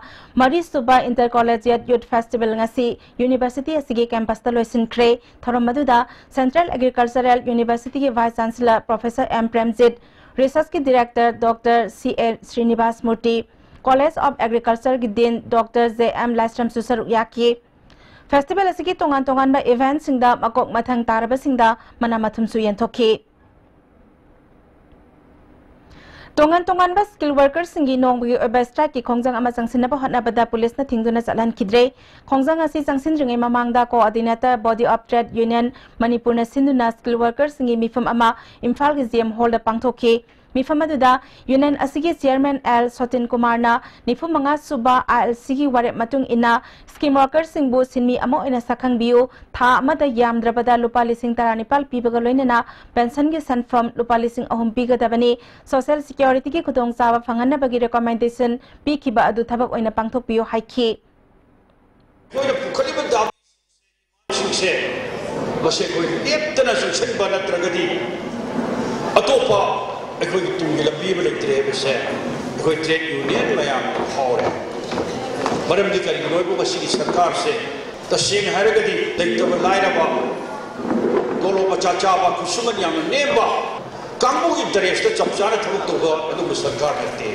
ꯃꯔꯤꯁꯨꯕ ꯏꯟꯇꯔ ꯀꯣꯂꯦꯖꯤꯌꯦꯠ ꯌꯨꯠ ꯐꯦꯁꯇꯤꯚꯦꯜ ꯉꯁꯤ ꯌꯨꯅꯤꯚꯔꯁꯤꯇꯤ ꯑꯁꯤꯒꯤ ꯀꯦꯝꯄꯁꯇ ꯂꯣꯏꯁꯤꯟꯈ꯭ꯔꯦ꯫ ꯊꯧꯔꯝ ꯑꯗꯨꯗ ꯁꯦꯟꯇ꯭ꯔꯦꯜ ꯑꯦꯒ꯭ꯔꯤꯀꯜꯆꯔꯦꯜ ꯌꯨꯅꯤꯚꯔꯁꯤꯇꯤꯒꯤ vice chancellor professor M Premjit, ꯔꯤꯁꯔꯁꯀꯤ director doctor C A Srinivas Murthy, college of ꯑꯦꯒ꯭ꯔꯤꯀꯜꯆꯔꯒꯤ ꯗꯤꯟ ꯗꯣꯛꯇꯔ ꯖꯦ ꯑꯦꯝ ꯂꯥꯏꯁ꯭ꯔꯝꯁꯨ ꯁꯔꯨꯛ ꯌꯥꯈꯤ꯫ ꯐꯦꯁꯇꯤꯚꯦꯜ ꯑꯁꯤꯒꯤ ꯇꯣꯉꯥꯟ ꯇꯣꯉꯥꯟꯕ ꯏꯚꯦꯟꯠꯁꯤꯡꯗ ꯃꯀꯣꯛ ꯃꯊꯪ ꯇꯥꯔꯕꯁꯤꯡꯗ ꯃꯅꯥ ꯃꯊꯨꯝꯁꯨ ꯌꯦꯟꯊꯣꯛꯈꯤ꯫ ꯇꯣꯉꯥꯟ ꯇꯣꯉꯥꯟꯕ ꯁ꯭ꯀꯤꯜ ꯋꯥꯔꯀꯔꯁꯤꯡꯒꯤ ꯅꯣꯡꯃꯒꯤ ꯑꯣꯏꯕ ꯁ꯭ꯇ꯭ꯔꯥꯏꯛꯀꯤ ꯈꯣꯡꯖꯪ ꯑꯃ ꯆꯪꯁꯤꯟꯅꯕ ꯍꯣꯠꯅꯕꯗ ꯄꯨꯂꯤꯁꯅ ꯊꯤꯡꯗꯨꯅ ꯆꯠꯍꯟꯈꯤꯗ꯭ꯔꯦ꯫ ꯈꯣꯡꯖꯪ ꯑꯁꯤ ꯆꯪꯁꯤꯟꯗ꯭ꯔꯤꯉꯩ ꯃꯃꯥꯡꯗ coordinator body of trade union ꯃꯅꯤꯄꯨꯔꯅ ꯁꯤꯟꯗꯨꯅ ꯁ꯭ꯀꯤꯜ ꯋꯥꯔꯀꯔꯁꯤꯡꯒꯤ ꯃꯤꯐꯝ ꯑꯃ ꯏꯝꯐꯥꯜꯒꯤ ꯖꯤ ꯑꯦꯝ ꯍꯣꯜꯗ ꯄꯥꯡꯊꯣꯛꯈꯤ꯫ ꯃꯤꯐꯝ ꯑꯗꯨꯗ ꯌꯨꯅꯤꯌꯟ ꯑꯁꯤꯒꯤ ꯆꯤꯌꯔꯃꯦꯟ ꯑꯦꯜ ꯁꯣꯇꯤꯟ ꯀꯨꯃꯥꯔꯅ ꯅꯤꯐꯨ ꯃꯉꯥ ꯁꯨꯕ ꯑꯥꯏ ꯑꯦꯜ ꯁꯤꯒꯤ ꯋꯥꯔꯦꯞ ꯃꯇꯨꯡ ꯏꯟꯅ ꯁ꯭ꯀꯤꯝ ꯋꯥꯔꯀꯔꯁꯤꯡꯕꯨ ꯁꯤꯟꯃꯤ ꯑꯃ ꯑꯣꯏꯅ ꯁꯛꯈꯪꯕꯤꯌꯨ, ꯊꯥ ꯑꯃꯗ ꯌꯥꯝꯗ꯭ꯔꯕꯗ ꯂꯨꯄꯥ ꯂꯤꯁꯤꯡ ꯇꯔꯥꯅꯤꯄꯥꯜ ꯄꯤꯕꯒ ꯂꯣꯏꯅꯅ ꯄꯦꯟꯁꯟꯒꯤ ꯁꯦꯟꯐꯝ ꯂꯨꯄꯥ ꯂꯤꯁꯤꯡ ꯑꯍꯨꯝ ꯄꯤꯒꯗꯕꯅꯤ, ꯁꯣꯁꯤꯌꯦꯜ ꯁꯦꯀ꯭ꯌꯨꯔꯤꯇꯤꯒꯤ ꯈꯨꯗꯣꯡꯆꯥꯕ ꯐꯪꯍꯟꯅꯕꯒꯤ ꯔꯤꯀꯃꯦꯟꯗꯦꯁꯟ ꯄꯤꯈꯤꯕ ꯑꯗꯨ ꯊꯕꯛ ꯑꯣꯏꯅ ꯄꯥꯡꯊꯣꯛꯄꯤꯌꯨ ꯍꯥꯏꯈꯤ꯫ ꯑꯩꯈꯣꯏꯅ ꯄꯨꯈꯠꯂꯤꯕ ꯗꯥꯕꯤꯁꯤꯡꯁꯦ ꯃꯁꯤ ꯑꯩꯈꯣꯏ ꯂꯦꯞꯇꯅ ꯆꯪꯁꯤꯟꯕ ꯅꯠꯇ꯭ꯔꯒꯗꯤ ꯑꯇꯣꯞꯄ ꯑꯩꯈꯣꯏꯒꯤ ꯇꯨꯡꯒꯤ ꯂꯝꯕꯤ ꯑꯃ ꯂꯩꯇ꯭ꯔꯦ ꯍꯥꯏꯕꯁꯦ ꯑꯩꯈꯣꯏ ꯇ꯭ꯔꯦꯗ ꯌꯨꯅꯤꯌꯟ ꯃꯌꯥꯝ ꯐꯥꯎꯔꯦ꯫ ꯃꯔꯝꯗꯤ ꯀꯔꯤꯒꯤꯅꯣ ꯍꯥꯏꯕꯨ ꯃꯁꯤꯒꯤ ꯁꯔꯀꯥꯔꯁꯦ ꯇꯁꯦꯡꯅ ꯍꯥꯏꯔꯒꯗꯤ ꯂꯩꯇꯕ ꯂꯥꯏꯔꯕ, ꯇꯣꯂꯣꯞ ꯃꯆꯥ ꯆꯥꯕ, ꯈꯨꯠꯁꯨꯃꯟ ꯌꯥꯝꯅ ꯅꯦꯝꯕ ꯀꯥꯡꯕꯨꯒꯤ ꯏꯟꯇꯔꯦꯁꯇ ꯆꯞ ꯆꯥꯅ ꯊꯕꯛ ꯇꯧꯕ ꯑꯗꯨꯒꯨꯝꯕ ꯁꯔꯀꯥꯔ ꯅꯠꯇꯦ꯫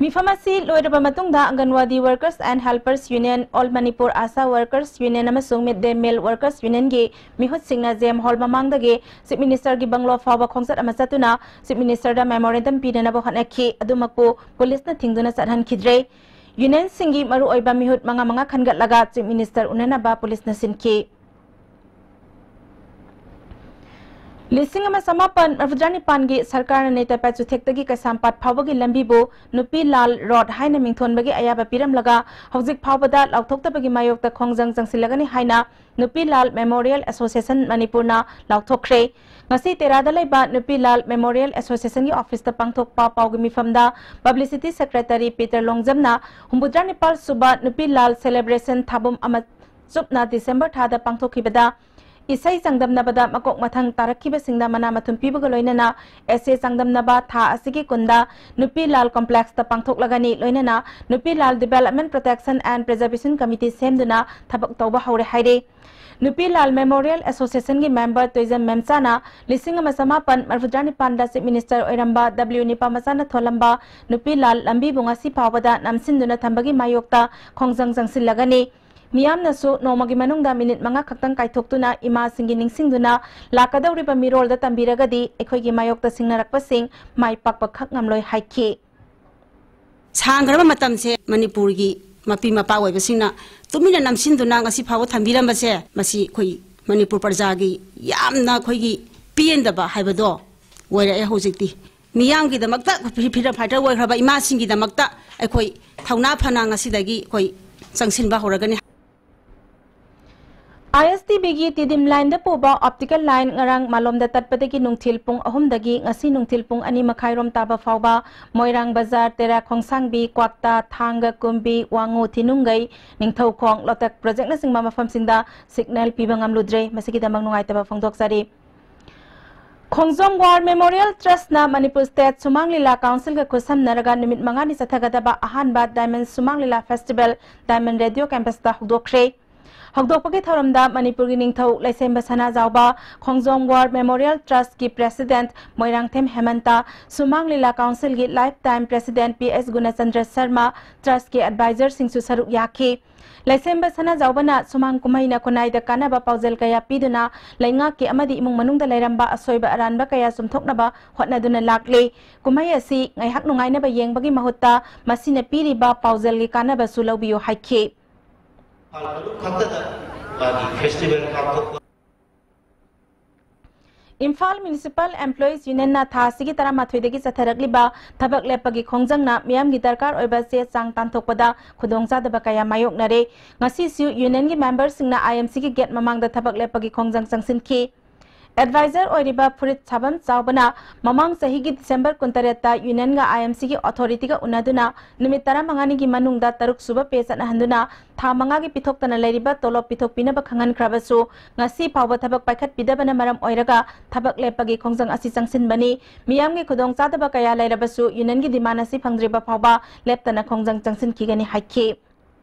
ꯃꯤꯐꯝ ꯑꯁꯤ ꯂꯣꯏꯔꯕ ꯃꯇꯨꯡꯗ Anganwadi workers and helpers union, all Manipur Asha workers union ꯑꯃꯁꯨꯡ ꯃꯤꯗ ꯗꯦ ꯃꯤꯜ ꯋꯥꯔꯀꯔꯁ ꯌꯨꯅꯤꯌꯟꯒꯤ ꯃꯤꯍꯨꯠꯁꯤꯡꯅ ꯖꯦꯝ ꯍꯣꯜ ꯃꯃꯥꯡꯗꯒꯤ ꯆꯤꯐ ꯃꯤꯅꯤꯁꯇꯔꯒꯤ ꯕꯪꯒ꯭ꯂꯣ ꯐꯥꯎꯕ ꯈꯣꯡꯆꯠ ꯑꯃ ꯆꯠꯇꯨꯅ ꯆꯤꯐ ꯃꯤꯅꯤꯁꯇꯔꯗ ꯃꯦꯃꯣꯔꯦꯟꯗꯝ ꯄꯤꯅꯅꯕ ꯍꯣꯠꯅꯈꯤ꯫ ꯑꯗꯨꯃꯛꯄꯨ ꯄꯨꯂꯤꯁꯅ ꯊꯤꯡꯗꯨꯅ ꯆꯠꯍꯟꯈꯤꯗ꯭ꯔꯦ꯫ ꯌꯨꯅꯤꯌꯟꯁꯤꯡꯒꯤ ꯃꯔꯨꯑꯣꯏꯕ ꯃꯤꯍꯨꯠ ꯃꯉꯥ ꯃꯉꯥ ꯈꯟꯒꯠꯂꯒ ꯆꯤꯐ ꯃꯤꯅꯤꯁꯇꯔ ꯎꯅꯅꯕ ꯄꯨꯂꯤꯁꯅ ꯁꯤꯟꯈꯤ꯫ ꯂꯤꯁꯤꯡ ꯑꯃ ꯆꯃꯥꯄꯟ ꯃꯔꯤꯐꯨꯇꯔꯥ ꯅꯤꯄꯥꯟꯒꯤ ꯁꯔꯀꯥꯔꯅ ꯅꯦꯇꯥꯄꯥꯠ ꯆꯨꯊꯦꯛꯇꯒꯤ ꯀꯩꯁꯥꯝꯄꯥꯠ ꯐꯥꯎꯕꯒꯤ ꯂꯝꯕꯤꯕꯨ ꯅꯨꯄꯤ ꯂꯥꯜ ꯔꯣꯗ ꯍꯥꯏꯅ ꯃꯤꯡꯊꯣꯟꯕꯒꯤ ꯑꯌꯥꯕ ꯄꯤꯔꯝꯂꯒ, ꯍꯧꯖꯤꯛ ꯐꯥꯎꯕꯗ ꯂꯥꯎꯊꯣꯛꯇꯕꯒꯤ ꯃꯥꯌꯣꯛꯇ ꯈꯣꯡꯖꯪ ꯆꯪꯁꯤꯜꯂꯒꯅꯤ ꯍꯥꯏꯅ ꯅꯨꯄꯤ ꯂꯥꯜ ꯃꯦꯃꯣꯔꯤꯌꯦꯜ ꯑꯦꯁꯣꯁꯤꯌꯦꯁꯟ ꯃꯅꯤꯄꯨꯔꯅ ꯂꯥꯎꯊꯣꯛꯈ꯭ꯔꯦ꯫ ꯉꯁꯤ ꯇꯦꯔꯥꯗ ꯂꯩꯕ ꯅꯨꯄꯤ ꯂꯥꯜ ꯃꯦꯃꯣꯔꯤꯌꯦꯜ ꯑꯦꯁꯣꯁꯤꯌꯦꯁꯟꯒꯤ ꯑꯣꯐꯤꯁꯇ ꯄꯥꯡꯊꯣꯛꯄ ꯄꯥꯎꯒꯤ ꯃꯤꯐꯝꯗ ꯄꯕ꯭ꯂꯤꯁꯤꯇꯤ ꯁꯦꯀ꯭ꯔꯦꯇꯔꯤ ꯄꯤꯇꯔ ꯂꯣꯡꯖꯝꯅ ꯍꯨꯝꯐꯨꯇꯔꯥ ꯅꯤꯄꯥꯜ ꯁꯨꯕ ꯅꯨꯄꯤ ꯂꯥꯜ ꯁꯦꯂꯦꯕ꯭ꯔꯦꯁꯟ ꯊꯥꯕꯨꯝ ꯑꯃ ꯆꯨꯞꯅ ꯗꯤꯁꯦꯝꯕꯔ ꯊꯥꯗ ꯄꯥꯡꯊꯣꯛꯈꯤꯕꯗ ꯏꯁꯩ ꯆꯥꯡꯗꯝꯅꯕꯗ ꯃꯀꯣꯛ ꯃꯊꯪ ꯇꯥꯔꯛꯈꯤꯕꯁꯤꯡꯗ ꯃꯅꯥ ꯃꯊꯨꯝ ꯄꯤꯕꯒ ꯂꯣꯏꯅꯅ ꯑꯦꯁꯦ ꯆꯥꯡꯗꯝꯅꯕ ꯊꯥ ꯑꯁꯤꯒꯤ ꯀꯨꯟꯗ ꯅꯨꯄꯤ ꯂꯥꯜ ꯀꯣꯝꯄ꯭ꯂꯦꯛꯁꯇ ꯄꯥꯡꯊꯣꯛꯂꯒꯅꯤ꯫ ꯂꯣꯏꯅꯅ ꯅꯨꯄꯤ ꯂꯥꯜ ꯗꯤꯕꯦꯂꯞꯃꯦꯟ ꯄ꯭ꯔꯣꯇꯦꯛꯁꯟ ꯑꯦꯟ ꯄ꯭ꯔꯤꯖꯔꯕꯦꯁꯟ ꯀꯃꯤꯇꯤ ꯁꯦꯝꯗꯨꯅ ꯊꯕꯛ ꯇꯧꯕ ꯍꯧꯔꯦ ꯍꯥꯏꯔꯤ꯫ ꯅꯨꯄꯤ ꯂꯥꯜ ꯃꯦꯃꯣꯔꯤꯌꯦꯜ ꯑꯦꯁꯣꯁꯤꯌꯦꯁꯟꯒꯤ ꯃꯦꯝꯕꯔ ꯇꯣꯏꯖꯝ ꯃꯦꯝꯆꯥꯅ ꯂꯤꯁꯤꯡ ꯑꯃ ꯆꯃꯥꯄꯟ ꯃꯔꯤꯐꯨꯇꯔꯥ ꯅꯤꯄꯥꯟꯗ ꯆꯤꯐ ꯃꯤꯅꯤꯁꯇꯔ ꯑꯣꯏꯔꯝꯕ ꯗꯕ꯭ꯂꯤꯎ ꯅꯤꯄꯥꯃꯆꯥꯅ ꯊꯣꯜꯂꯝꯕ ꯅꯨꯄꯤ ꯂꯥꯜ ꯂꯝꯕꯤꯕꯨ ꯉꯁꯤ ꯐꯥꯎꯕꯗ ꯅꯝꯁꯤꯟꯗꯨꯅ ꯊꯝꯕꯒꯤ ꯃꯥꯌꯣꯛꯇ ꯈꯣꯡꯖꯪ ꯆꯪꯁꯤꯜꯂꯒꯅꯤ꯫ ꯃꯤꯌꯥꯝꯅꯁꯨ ꯅꯣꯡꯃꯒꯤ ꯃꯅꯨꯡꯗ ꯃꯤꯅꯤꯠ ꯃꯉꯥ ꯈꯛꯇꯪ ꯀꯥꯏꯊꯣꯛꯇꯨꯅ ꯏꯃꯥꯁꯤꯡꯒꯤ ꯅꯤꯡꯁꯤꯡꯗꯨꯅ ꯂꯥꯛꯀꯗꯧꯔꯤꯕ ꯃꯤꯔꯣꯜꯗ ꯇꯝꯕꯤꯔꯒꯗꯤ ꯑꯩꯈꯣꯏꯒꯤ ꯃꯥꯌꯣꯛꯇ ꯁꯤꯡꯅꯔꯛꯄꯁꯤꯡ ꯃꯥꯏ ꯄꯥꯛꯄ ꯈꯛ ꯉꯝꯂꯣꯏ ꯍꯥꯏꯈꯤ꯫ ꯁꯥꯡꯈ꯭ꯔꯕ ꯃꯇꯝꯁꯦ ꯃꯅꯤꯄꯨꯔꯒꯤ ꯃꯄꯤ ꯃꯄꯥ ꯑꯣꯏꯕꯁꯤꯡꯅ ꯇꯨꯃꯤꯟꯅ ꯅꯝꯁꯤꯟꯗꯨꯅ ꯉꯁꯤ ꯐꯥꯎꯕ ꯊꯝꯕꯤꯔꯝꯕꯁꯦ, ꯃꯁꯤ ꯑꯩꯈꯣꯏ ꯃꯅꯤꯄꯨꯔ ꯄ꯭ꯔꯖꯥꯒꯤ ꯌꯥꯝꯅ ꯑꯩꯈꯣꯏꯒꯤ ꯄꯦꯟꯗꯕ ꯍꯥꯏꯕꯗꯣ ꯑꯣꯏꯔꯛꯑꯦ꯫ ꯍꯧꯖꯤꯛꯇꯤ ꯃꯤꯌꯥꯝꯒꯤꯗꯃꯛꯇ, ꯐ꯭ꯔꯤꯗꯝ ꯐꯥꯏꯇꯔ ꯑꯣꯏꯈ꯭ꯔꯕ ꯏꯃꯥꯁꯤꯡꯒꯤꯗꯃꯛꯇ ꯑꯩꯈꯣꯏ ꯊꯧꯅꯥ ꯐꯅ ꯉꯁꯤꯗꯒꯤ ꯑꯩꯈꯣꯏ ꯆꯪꯁꯤꯟꯕ ꯍꯧꯔꯒꯅꯤ꯫ ꯑꯥꯏ ꯑꯦꯁ ꯇꯤ ꯚꯤꯒꯤ ꯇꯤꯗꯤꯝ ꯂꯥꯏꯟꯗ ꯄꯨꯕ ꯑꯣꯞꯇꯤꯀꯦꯜ ꯂꯥꯏꯟ ꯉꯔꯥꯡ ꯃꯥꯂꯣꯝꯗ ꯇꯠꯄꯗꯒꯤ ꯅꯨꯡꯊꯤꯜ ꯄꯨꯡ ꯑꯍꯨꯝꯗꯒꯤ ꯉꯁꯤ ꯅꯨꯡꯊꯤꯜ ꯄꯨꯡ ꯑꯅꯤ ꯃꯈꯥꯏꯔꯣꯝ ꯇꯥꯕ ꯐꯥꯎꯕ ꯃꯣꯏꯔꯥꯡ ꯕꯖꯥꯔ, ꯇꯦꯔꯥ ꯈꯣꯡꯁꯥꯡꯕꯤ, ꯀ꯭ꯋꯥꯛꯇꯥ, ꯊꯥꯡꯒ, ꯀꯨꯝꯕꯤ, ꯋꯥꯉꯨ, ꯊꯤꯅꯨꯡꯒꯩ, ꯅꯤꯡꯊꯧꯈꯣꯡ, ꯂꯣꯇꯛ ꯄ꯭ꯔꯣꯖꯦꯛꯅꯆꯤꯡꯕ ꯃꯐꯝꯁꯤꯡꯗ ꯁꯤꯒꯅꯦꯜ ꯄꯤꯕ ꯉꯝꯂꯨꯗ꯭ꯔꯦ꯫ ꯃꯁꯤꯒꯤꯗꯃꯛ ꯅꯨꯡꯉꯥꯏꯇꯕ ꯐꯣꯡꯗꯣꯛꯆꯔꯤ꯫ ꯈꯣꯡꯖꯣꯝ ꯋꯥꯔ ꯃꯦꯃꯣꯔꯤꯌꯦꯜ ꯇ꯭ꯔꯁꯠꯅ ꯃꯅꯤꯄꯨꯔ ꯁ꯭ꯇꯦꯠ ꯁꯨꯃꯥꯡ ꯂꯤꯂꯥ ꯀꯥꯎꯟꯁꯤꯜꯒ ꯈꯨꯠꯁꯝꯅꯔꯒ ꯅꯨꯃꯤꯠ ꯃꯉꯥꯅꯤ ꯆꯠꯊꯒꯗꯕ ꯑꯍꯥꯟꯕ diamond Sumang Lila festival diamond radio ꯀꯦꯝꯄꯁꯇ ꯍꯧꯗꯣꯛꯈ꯭ꯔꯦ꯫ ꯍꯧꯗꯣꯛꯄꯒꯤ ꯊꯧꯔꯝꯗ ꯃꯅꯤꯄꯨꯔꯒꯤ ꯅꯤꯡꯊꯧ ꯂꯩꯁꯦꯝꯕ ꯁꯅꯥꯖꯥꯎꯕ, ꯈꯣꯡꯖꯣꯝ ꯋꯥꯔ ꯃꯦꯃꯣꯔꯤꯌꯦꯜ ꯇ꯭ꯔꯁꯠꯀꯤ ꯄ꯭ꯔꯦꯁꯤꯗꯦꯟꯠ ꯃꯣꯏꯔꯥꯡꯊꯦꯝ ꯍꯦꯃꯟꯇ, ꯁꯨꯃꯥꯡ ꯂꯤꯂꯥ ꯀꯥꯎꯟꯁꯤꯜꯒꯤ life time president P S Gunachandra Sharma, ꯇ꯭ꯔꯁꯠꯀꯤ ꯑꯦꯗꯚꯥꯏꯖꯔꯁꯤꯡꯁꯨ ꯁꯔꯨꯛ ꯌꯥꯈꯤ꯫ ꯂꯩꯁꯦꯝꯕ ꯁꯅꯥꯖꯥꯎꯕꯅ ꯁꯨꯃꯥꯡ ꯀꯨꯝꯍꯩꯅ ꯈꯨꯟꯅꯥꯏꯗ ꯀꯥꯟꯅꯕ ꯄꯥꯎꯖꯦꯜ ꯀꯌꯥ ꯄꯤꯗꯨꯅ ꯂꯩꯉꯥꯛꯀꯤ ꯑꯃꯗꯤ ꯏꯃꯨꯡ ꯃꯅꯨꯡꯗ ꯂꯩꯔꯝꯕ ꯑꯁꯣꯏꯕ ꯑꯔꯥꯟꯕ ꯀꯌꯥ ꯆꯨꯝꯊꯣꯛꯅꯕ ꯍꯣꯠꯅꯗꯨꯅ ꯂꯥꯛꯂꯤ꯫ ꯀꯨꯝꯍꯩ ꯑꯁꯤ ꯉꯥꯏꯍꯥꯛ ꯅꯨꯡꯉꯥꯏꯅꯕ ꯌꯦꯡꯕꯒꯤ ꯃꯍꯨꯠꯇ ꯃꯁꯤꯅ ꯄꯤꯔꯤꯕ ꯄꯥꯎꯖꯦꯜꯒꯤ ꯀꯥꯟꯅꯕꯁꯨ ꯂꯧꯕꯤꯌꯨ ꯍꯥꯏꯈꯤ꯫ ꯊꯥ ꯇꯔꯨꯛ ꯈꯛꯇꯗ ꯃꯥꯒꯤ ꯐꯦꯁꯇꯤꯚꯦꯜ ꯄꯥꯡꯊꯣꯛꯄ꯫ ꯏꯝꯐꯥꯜ ꯃ꯭ꯌꯨꯅꯤꯁꯤꯄꯥꯜ ꯑꯦꯝꯄ꯭ꯂꯣꯌꯤꯁ ꯌꯨꯅꯤꯌꯟꯅ ꯊꯥ ꯑꯁꯤꯒꯤ ꯇꯔꯥꯃꯥꯊꯣꯏꯗꯒꯤ ꯆꯠꯊꯔꯛꯂꯤꯕ ꯊꯕꯛ ꯂꯦꯞꯄꯒꯤ ꯈꯣꯡꯖꯪꯅ ꯃꯤꯌꯥꯝꯒꯤ ꯗꯔꯀꯥꯔ ꯑꯣꯏꯕ ꯆꯦ ꯆꯥꯡ ꯇꯥꯟꯊꯣꯛꯄꯗ ꯈꯨꯗꯣꯡꯆꯥꯗꯕ ꯀꯌꯥ ꯃꯥꯌꯣꯛꯅꯔꯦ꯫ ꯉꯁꯤꯁꯨ ꯌꯨꯅꯤꯌꯟꯒꯤ ꯃꯦꯝꯕꯔꯁꯤꯡꯅ ꯑꯥꯏ ꯑꯦꯝ ꯁꯤꯒꯤ ꯒꯦꯠ ꯃꯃꯥꯡꯗ ꯊꯕꯛ ꯂꯦꯞꯄꯒꯤ ꯈꯣꯡꯖꯪ ꯆꯪꯁꯤꯟꯈꯤ꯫ ꯑꯦꯗꯚꯥꯏꯖꯔ ꯑꯣꯏꯔꯤꯕ ꯐꯨꯔꯤꯠ ꯁꯥꯕꯝ ꯆꯥꯎꯕꯅ ꯃꯃꯥꯡ ꯆꯍꯤꯒꯤ ꯗꯤꯁꯦꯝꯕꯔ ꯀꯨꯟꯇꯔꯦꯠꯇ ꯌꯨꯅꯤꯌꯟꯒ ꯑꯥꯏ ꯑꯦꯝ ꯁꯤꯒꯤ ꯑꯣꯊꯣꯔꯤꯇꯤꯒ ꯎꯅꯗꯨꯅ ꯅꯨꯃꯤꯠ ꯇꯔꯥꯃꯉꯥꯅꯤꯒꯤ ꯃꯅꯨꯡꯗ ꯇꯔꯨꯛ ꯁꯨꯕ ꯄꯦ ꯆꯠꯅꯍꯟꯗꯨꯅ ꯊꯥ ꯃꯉꯥꯒꯤ ꯄꯤꯊꯣꯛꯇꯅ ꯂꯩꯔꯤꯕ ꯇꯣꯂꯣꯞ ꯄꯤꯊꯣꯛꯄꯤꯅꯕ ꯈꯪꯍꯟꯈ꯭ꯔꯕꯁꯨ ꯉꯁꯤ ꯐꯥꯎꯕ ꯊꯕꯛ ꯄꯥꯏꯈꯠꯄꯤꯗꯕꯅ ꯃꯔꯝ ꯑꯣꯏꯔꯒ ꯊꯕꯛ ꯂꯦꯞꯄꯒꯤ ꯈꯣꯡꯖꯪ ꯑꯁꯤ ꯆꯪꯁꯤꯟꯕꯅꯤ꯫ ꯃꯤꯌꯥꯝꯒꯤ ꯈꯨꯗꯣꯡꯆꯥꯗꯕ ꯀꯌꯥ ꯂꯩꯔꯕꯁꯨ ꯌꯨꯅꯤꯌꯟꯒꯤ ꯗꯤꯃꯥꯟ ꯑꯁꯤ ꯐꯪꯗ꯭ꯔꯤꯕ ꯐꯥꯎꯕ ꯂꯦꯞꯇꯅ ꯈꯣꯡꯖꯪ ꯆꯪꯁꯤꯟꯈꯤꯒꯅꯤ ꯍꯥꯏꯈꯤ꯫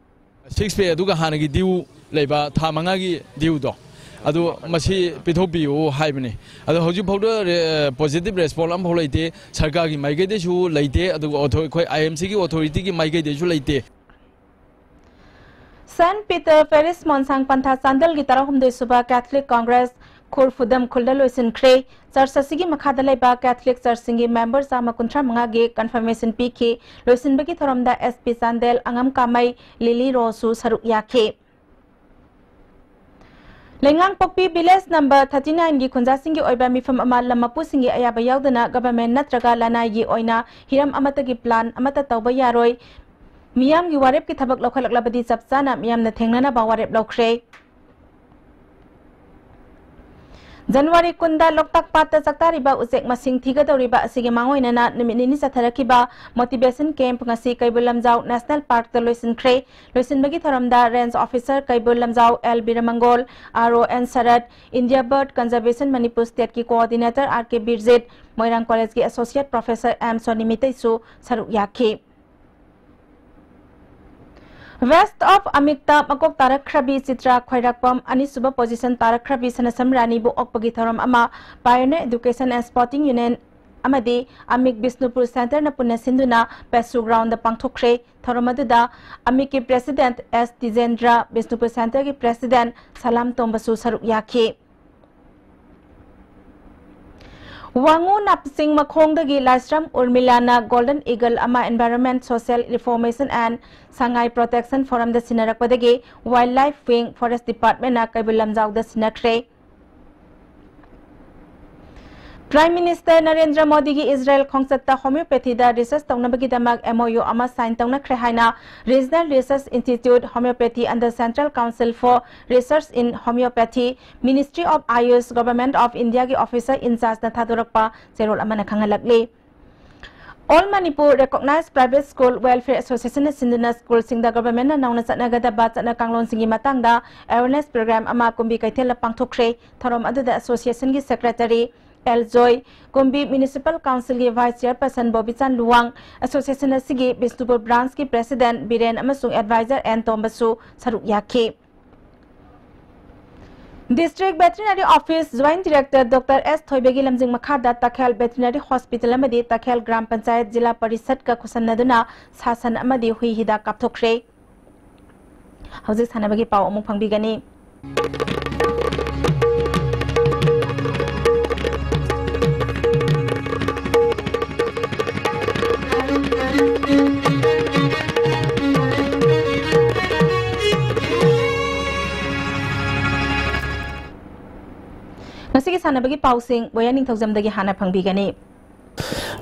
ꯁꯤꯛꯁ ꯄꯦ ꯑꯗꯨꯒ ꯍꯥꯟꯅꯒꯤ ꯗ꯭ꯌꯨ ꯂꯩꯕ ꯊꯥ ꯃꯉꯥꯒꯤ ꯗ꯭ꯌꯨꯗꯣ ꯑꯗꯨ ꯃꯁꯤ ꯄꯤꯊꯣꯛꯄꯤꯌꯨ ꯍꯥꯏꯕꯅꯤ꯫ ꯑꯗꯣ ꯍꯧꯖꯤꯛ ꯐꯥꯎꯗ ꯔꯦ-, ꯄꯣꯖꯤꯇꯤꯚ ꯔꯦꯁꯄꯣꯟ ꯑꯃꯐꯥꯎ ꯂꯩꯇꯦ, ꯁꯔꯀꯥꯔꯒꯤ ꯃꯥꯏꯀꯩꯗꯁꯨ ꯂꯩꯇꯦ, ꯑꯗꯨꯒ ꯑꯣꯊꯣ-, ꯑꯩꯈꯣꯏ ꯑꯥꯏ ꯑꯦꯝ ꯁꯤꯒꯤ ꯑꯣꯊꯣꯔꯤꯇꯤꯒꯤ ꯃꯥꯏꯀꯩꯗꯁꯨ ꯂꯩꯇꯦ꯫ ꯁꯦꯟꯠ ꯄꯤꯇꯔ ꯄꯦꯔꯤꯁ ꯃꯣꯟꯁꯥꯡ ꯄꯟꯊꯥ ꯆꯥꯟꯗꯦꯜꯒꯤ ꯇꯔꯥꯍꯨꯝꯗꯣꯏ ꯁꯨꯕ ꯀꯦꯊꯂꯤꯛ ꯀꯣꯡꯒ꯭ꯔꯦꯁ ꯈꯨꯔꯐꯨꯗꯝ ꯈꯨꯜꯗ ꯂꯣꯏꯁꯤꯟꯈ꯭ꯔꯦ꯫ ꯆꯔꯆ ꯑꯁꯤꯒꯤ ꯃꯈꯥꯗ ꯂꯩꯕ ꯀꯦꯊꯂꯤꯛ ꯆꯔꯆꯁꯤꯡꯒꯤ ꯃꯦꯝꯕꯔ ꯆꯥꯝꯃ ꯀꯨꯟꯊ꯭ꯔꯥ ꯃꯉꯥꯒꯤ ꯀꯟꯐꯔꯃꯦꯁꯟ ꯄꯤꯈꯤ꯫ ꯂꯣꯏꯁꯤꯟꯕꯒꯤ ꯊꯧꯔꯝꯗ ꯑꯦꯁ ꯄꯤ ꯆꯥꯟꯗꯦꯜ, ꯑꯉꯝ ꯀꯥꯃꯩ, ꯂꯤꯂꯤ ꯔꯣꯁꯁꯨ ꯁꯔꯨꯛ ꯌꯥꯈꯤ꯫ ꯂꯩꯉꯥꯡꯄꯣꯛꯄꯤ ꯚꯤꯂꯦꯖ ꯅꯝꯕꯔ ꯊꯥꯔꯇꯤ ꯅꯥꯏꯟꯒꯤ ꯈꯨꯟꯖꯥꯁꯤꯡꯒꯤ ꯑꯣꯏꯕ ꯃꯤꯐꯝ ꯑꯃ ꯂꯝ ꯃꯄꯨꯁꯤꯡꯒꯤ ꯑꯌꯥꯕ ꯌꯥꯎꯗꯅ ꯒꯚꯔꯟꯃꯦꯟꯠ ꯅꯠꯇ꯭ꯔꯒ ꯂꯅꯥꯏꯒꯤ ꯑꯣꯏꯅ ꯍꯤꯔꯝ ꯑꯃꯠꯇꯒꯤ ꯄ꯭ꯂꯥꯟ ꯑꯃꯠꯇ ꯇꯧꯕ ꯌꯥꯔꯣꯏ꯫ ꯃꯤꯌꯥꯝꯒꯤ ꯋꯥꯔꯦꯞꯀꯤ ꯊꯕꯛ ꯂꯧꯈꯠꯂꯛꯂꯕꯗꯤ ꯆꯞ ꯆꯥꯅ ꯃꯤꯌꯥꯝꯅ ꯊꯦꯡꯅꯅꯕ ꯋꯥꯔꯦꯞ ꯂꯧꯈ꯭ꯔꯦ꯫ ꯖꯅꯋꯥꯔꯤ ꯀꯨꯟꯗ ꯂꯣꯛꯇꯥꯛ ꯄꯥꯠꯇ ꯆꯥꯛꯇꯥꯔꯤꯕ ꯎꯆꯦꯛ ꯃꯁꯤꯡ ꯊꯤꯒꯗꯧꯔꯤꯕ ꯑꯁꯤꯒꯤ ꯃꯥꯡꯑꯣꯏꯅꯅ ꯅꯨꯃꯤꯠ ꯅꯤꯅꯤ ꯆꯠꯊꯔꯛꯈꯤꯕ ꯃꯣꯇꯤꯚꯦꯁꯟ ꯀꯦꯝꯞ ꯉꯁꯤ ꯀꯩꯕꯨꯜ ꯂꯝꯖꯥꯎ ꯅꯦꯁꯅꯦꯜ ꯄꯥꯔꯛꯇ ꯂꯣꯏꯁꯤꯟꯈ꯭ꯔꯦ꯫ ꯂꯣꯏꯁꯤꯟꯕꯒꯤ ꯊꯧꯔꯝꯗ range officer Keibul Lamjao L Biramangol, R O N Sarat, India bird conservation Manipur ꯁ꯭ꯇꯦꯠꯀꯤ coordinator R K Birjit, Moirang ꯀꯣꯂꯦꯖꯀꯤ ꯑꯦꯁꯣꯁꯤꯌꯦꯠ ꯄ꯭ꯔꯣꯐꯦꯁꯔ ꯑꯦꯝ ꯁꯣꯅꯤ ꯃꯤꯇꯩꯁꯨ ꯁꯔꯨꯛ ꯌꯥꯈꯤ꯫ ꯕꯦꯁ꯭ꯠ ꯑꯣꯐ ꯑꯃꯤꯛꯇ ꯃꯀꯣꯛ ꯇꯥꯔꯛꯈ꯭ꯔꯕꯤ ꯆꯤꯇ꯭ꯔꯥ ꯈ꯭ꯋꯥꯏꯔꯥꯛꯄꯝ, ꯑꯅꯤꯁꯨꯕ ꯄꯣꯖꯤꯁꯟ ꯇꯥꯔꯛꯈ꯭ꯔꯕꯤ ꯁꯅꯁꯝ ꯔꯥꯅꯤꯕꯨ ꯑꯣꯛꯄꯒꯤ ꯊꯧꯔꯝ ꯑꯃ ꯄꯥꯏꯑꯣꯅꯤꯌꯔ ꯑꯦꯗꯨꯀꯦꯁꯟ ꯑꯦꯟ ꯁ꯭ꯄꯣꯔꯇꯤꯡ ꯌꯨꯅꯤꯌꯟ ꯑꯃꯗꯤ ꯑꯃꯤꯛ ꯕꯤꯁꯅꯨꯄꯨꯔ ꯁꯦꯟꯇꯔꯅ ꯄꯨꯟꯅ ꯁꯤꯟꯗꯨꯅ ꯄꯦꯁꯨ ꯒ꯭ꯔꯥꯎꯟꯗ ꯄꯥꯡꯊꯣꯛꯈ꯭ꯔꯦ꯫ ꯊꯧꯔꯝ ꯑꯗꯨꯗ ꯑꯃꯤꯛꯀꯤ ꯄ꯭ꯔꯦꯁꯤꯗꯦꯟꯠ ꯑꯦꯁ ꯇꯤꯖꯦꯟꯗ꯭ꯔ, ꯕꯤꯁꯅꯨꯄꯨꯔ ꯁꯦꯟꯇꯔꯒꯤ ꯄ꯭ꯔꯦꯁꯤꯗꯦꯟꯠ ꯁꯂꯥꯝ ꯇꯣꯝꯕꯁꯨ ꯁꯔꯨꯛ ꯌꯥꯈꯤ꯫ ꯋꯥꯉꯨ ꯅꯥꯄꯁꯤꯡ ꯃꯈꯣꯡꯗꯒꯤ ꯂꯥꯏꯁ꯭ꯔꯝ ꯎꯔꯃꯤꯂꯥꯅ ꯒꯣꯜꯗꯟ ꯏꯒꯜ ꯑꯃ environment social reformation and Sangai protection ꯐꯣꯔꯝꯗ ꯁꯤꯟꯅꯔꯛꯄꯗꯒꯤ ꯋꯥꯏꯜꯗ ꯂꯥꯏꯐ ꯋꯤꯡ ꯐꯣꯔꯦꯁ꯭ꯠ ꯗꯤꯄꯥꯔꯠꯃꯦꯟꯠꯅ ꯀꯩꯕꯨꯜ ꯂꯝꯖꯥꯎꯗ ꯁꯤꯟꯅꯈ꯭ꯔꯦ꯫ Prime Minister ꯅꯔꯦꯟꯗ꯭ꯔ ꯃꯣꯗꯤꯒꯤ ꯏꯖꯔꯦꯜ ꯈꯣꯡꯆꯠꯇ ꯍꯣꯃꯤꯌꯣꯄꯦꯊꯤꯗ ꯔꯤꯁꯔꯆ ꯇꯧꯅꯕꯒꯤꯗꯃꯛ M O U ꯑꯃ ꯁꯥꯏꯟ ꯇꯧꯅꯈ꯭ꯔꯦ ꯍꯥꯏꯅ Regional Research Institute Homeopathy under Central Council for Research in Homeopathy, Ministry of Ayush, Government of Indiaꯒꯤ officer in chargeꯅ ꯊꯥꯗꯣꯔꯛꯄ ꯆꯦꯔꯣꯜ ꯑꯃꯅ ꯈꯪꯍꯜꯂꯛꯂꯤ꯫ All Manipur Recognized Private School Welfare Associationꯅ ꯁꯤꯟꯗꯨꯅ ꯁ꯭ꯀꯨꯜꯁꯤꯡꯗ ꯒꯚꯔꯟꯃꯦꯟꯠꯅ ꯅꯧꯅ ꯆꯠꯅꯒꯗꯕ ꯆꯠꯅ ꯀꯥꯡꯂꯣꯟꯁꯤꯡꯒꯤ ꯃꯇꯥꯡꯗ awareness program ꯑꯃ ꯀꯨꯝꯕꯤ ꯀꯩꯊꯦꯜꯗ ꯄꯥꯡꯊꯣꯛꯈ꯭ꯔꯦ꯫ ꯊꯧꯔꯝ ꯑꯗꯨꯗ associationꯒꯤ secretary L Joy, Kumbi Municipal Councilꯒꯤ vice chairperson Bobichan Luwang, association ꯑꯁꯤꯒꯤ ꯕꯤꯁꯅꯨꯄꯨꯔ branchꯀꯤ president ꯕꯤꯔꯦꯟ ꯑꯃꯁꯨꯡ advisor ꯑꯦꯟ ꯇꯣꯝꯕꯁꯨ ꯁꯔꯨꯛ ꯌꯥꯈꯤ꯫ District Veterinary Office Joint Director Doctor S ꯊꯣꯏꯕꯒꯤ ꯂꯝꯖꯤꯡ ꯃꯈꯥꯗ ꯇꯈꯦꯜ Veterinary Hospital ꯑꯃꯗꯤ ꯇꯈꯦꯜ ꯒ꯭ꯔꯥꯝ ꯄꯟꯆꯥꯌꯠ ꯖꯤꯂꯥ ꯄꯔꯤꯁꯠꯀ ꯈꯨꯠꯁꯝꯅꯗꯨꯅ ꯁꯥ ꯁꯟ ꯑꯃꯗꯤ ꯍꯨꯏ ꯍꯤꯗꯥꯛ ꯀꯥꯞꯊꯣꯛꯈ꯭ꯔꯦ꯫ ꯍꯧꯖꯤꯛ ꯁꯥꯟꯅꯕꯒꯤ ꯄꯥꯎ ꯑꯃꯨꯛ ꯐꯪꯕꯤꯒꯅꯤ꯫ ꯉꯁꯤꯒꯤ ꯁꯥꯟꯅꯕꯒꯤ ꯄꯥꯎꯁꯤꯡ ꯕꯣꯌꯥ ꯅꯤꯡꯊꯧꯖꯝꯗꯒꯤ ꯍꯥꯟꯅ ꯐꯪꯕꯤꯒꯅꯤ꯫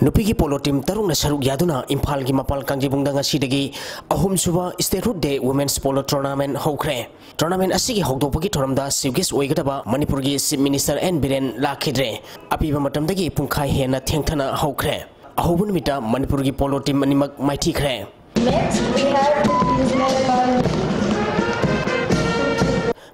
ꯅꯨꯄꯤꯒꯤ ꯄꯣꯂꯣ ꯇꯤꯝ ꯇꯔꯨꯛꯅ ꯁꯔꯨꯛ ꯌꯥꯗꯨꯅ ꯏꯝꯐꯥꯜꯒꯤ ꯃꯄꯥꯜ ꯀꯥꯡꯖꯩꯕꯨꯡꯗ ꯉꯁꯤꯗꯒꯤ ꯑꯍꯨꯝꯁꯨꯕ Statehood Day Women's Polo Tournament ꯍꯧꯈ꯭ꯔꯦ꯫ Tournament ꯑꯁꯤꯒꯤ ꯍꯧꯗꯣꯛꯄꯒꯤ ꯊꯧꯔꯝꯗ chief guest ꯑꯣꯏꯒꯗꯕ ꯃꯅꯤꯄꯨꯔꯒꯤ Chief Minister ꯑꯦꯟ ꯕꯤꯔꯦꯟ ꯂꯥꯛꯈꯤꯗ꯭ꯔꯦ꯫ ꯑꯄꯤꯕ ꯃꯇꯝꯗꯒꯤ ꯄꯨꯡꯈꯥꯏ ꯍꯦꯟꯅ ꯊꯦꯡꯊꯅ ꯍꯧꯈ꯭ꯔꯦ꯫ ꯑꯍꯧꯕ ꯅꯨꯃꯤꯠꯇ ꯃꯅꯤꯄꯨꯔꯒꯤ ꯄꯣꯂꯣ ꯇꯤꯝ ꯑꯅꯤꯃꯛ ꯃꯥꯏꯊꯤꯈ꯭ꯔꯦ꯫ Next, we have the business.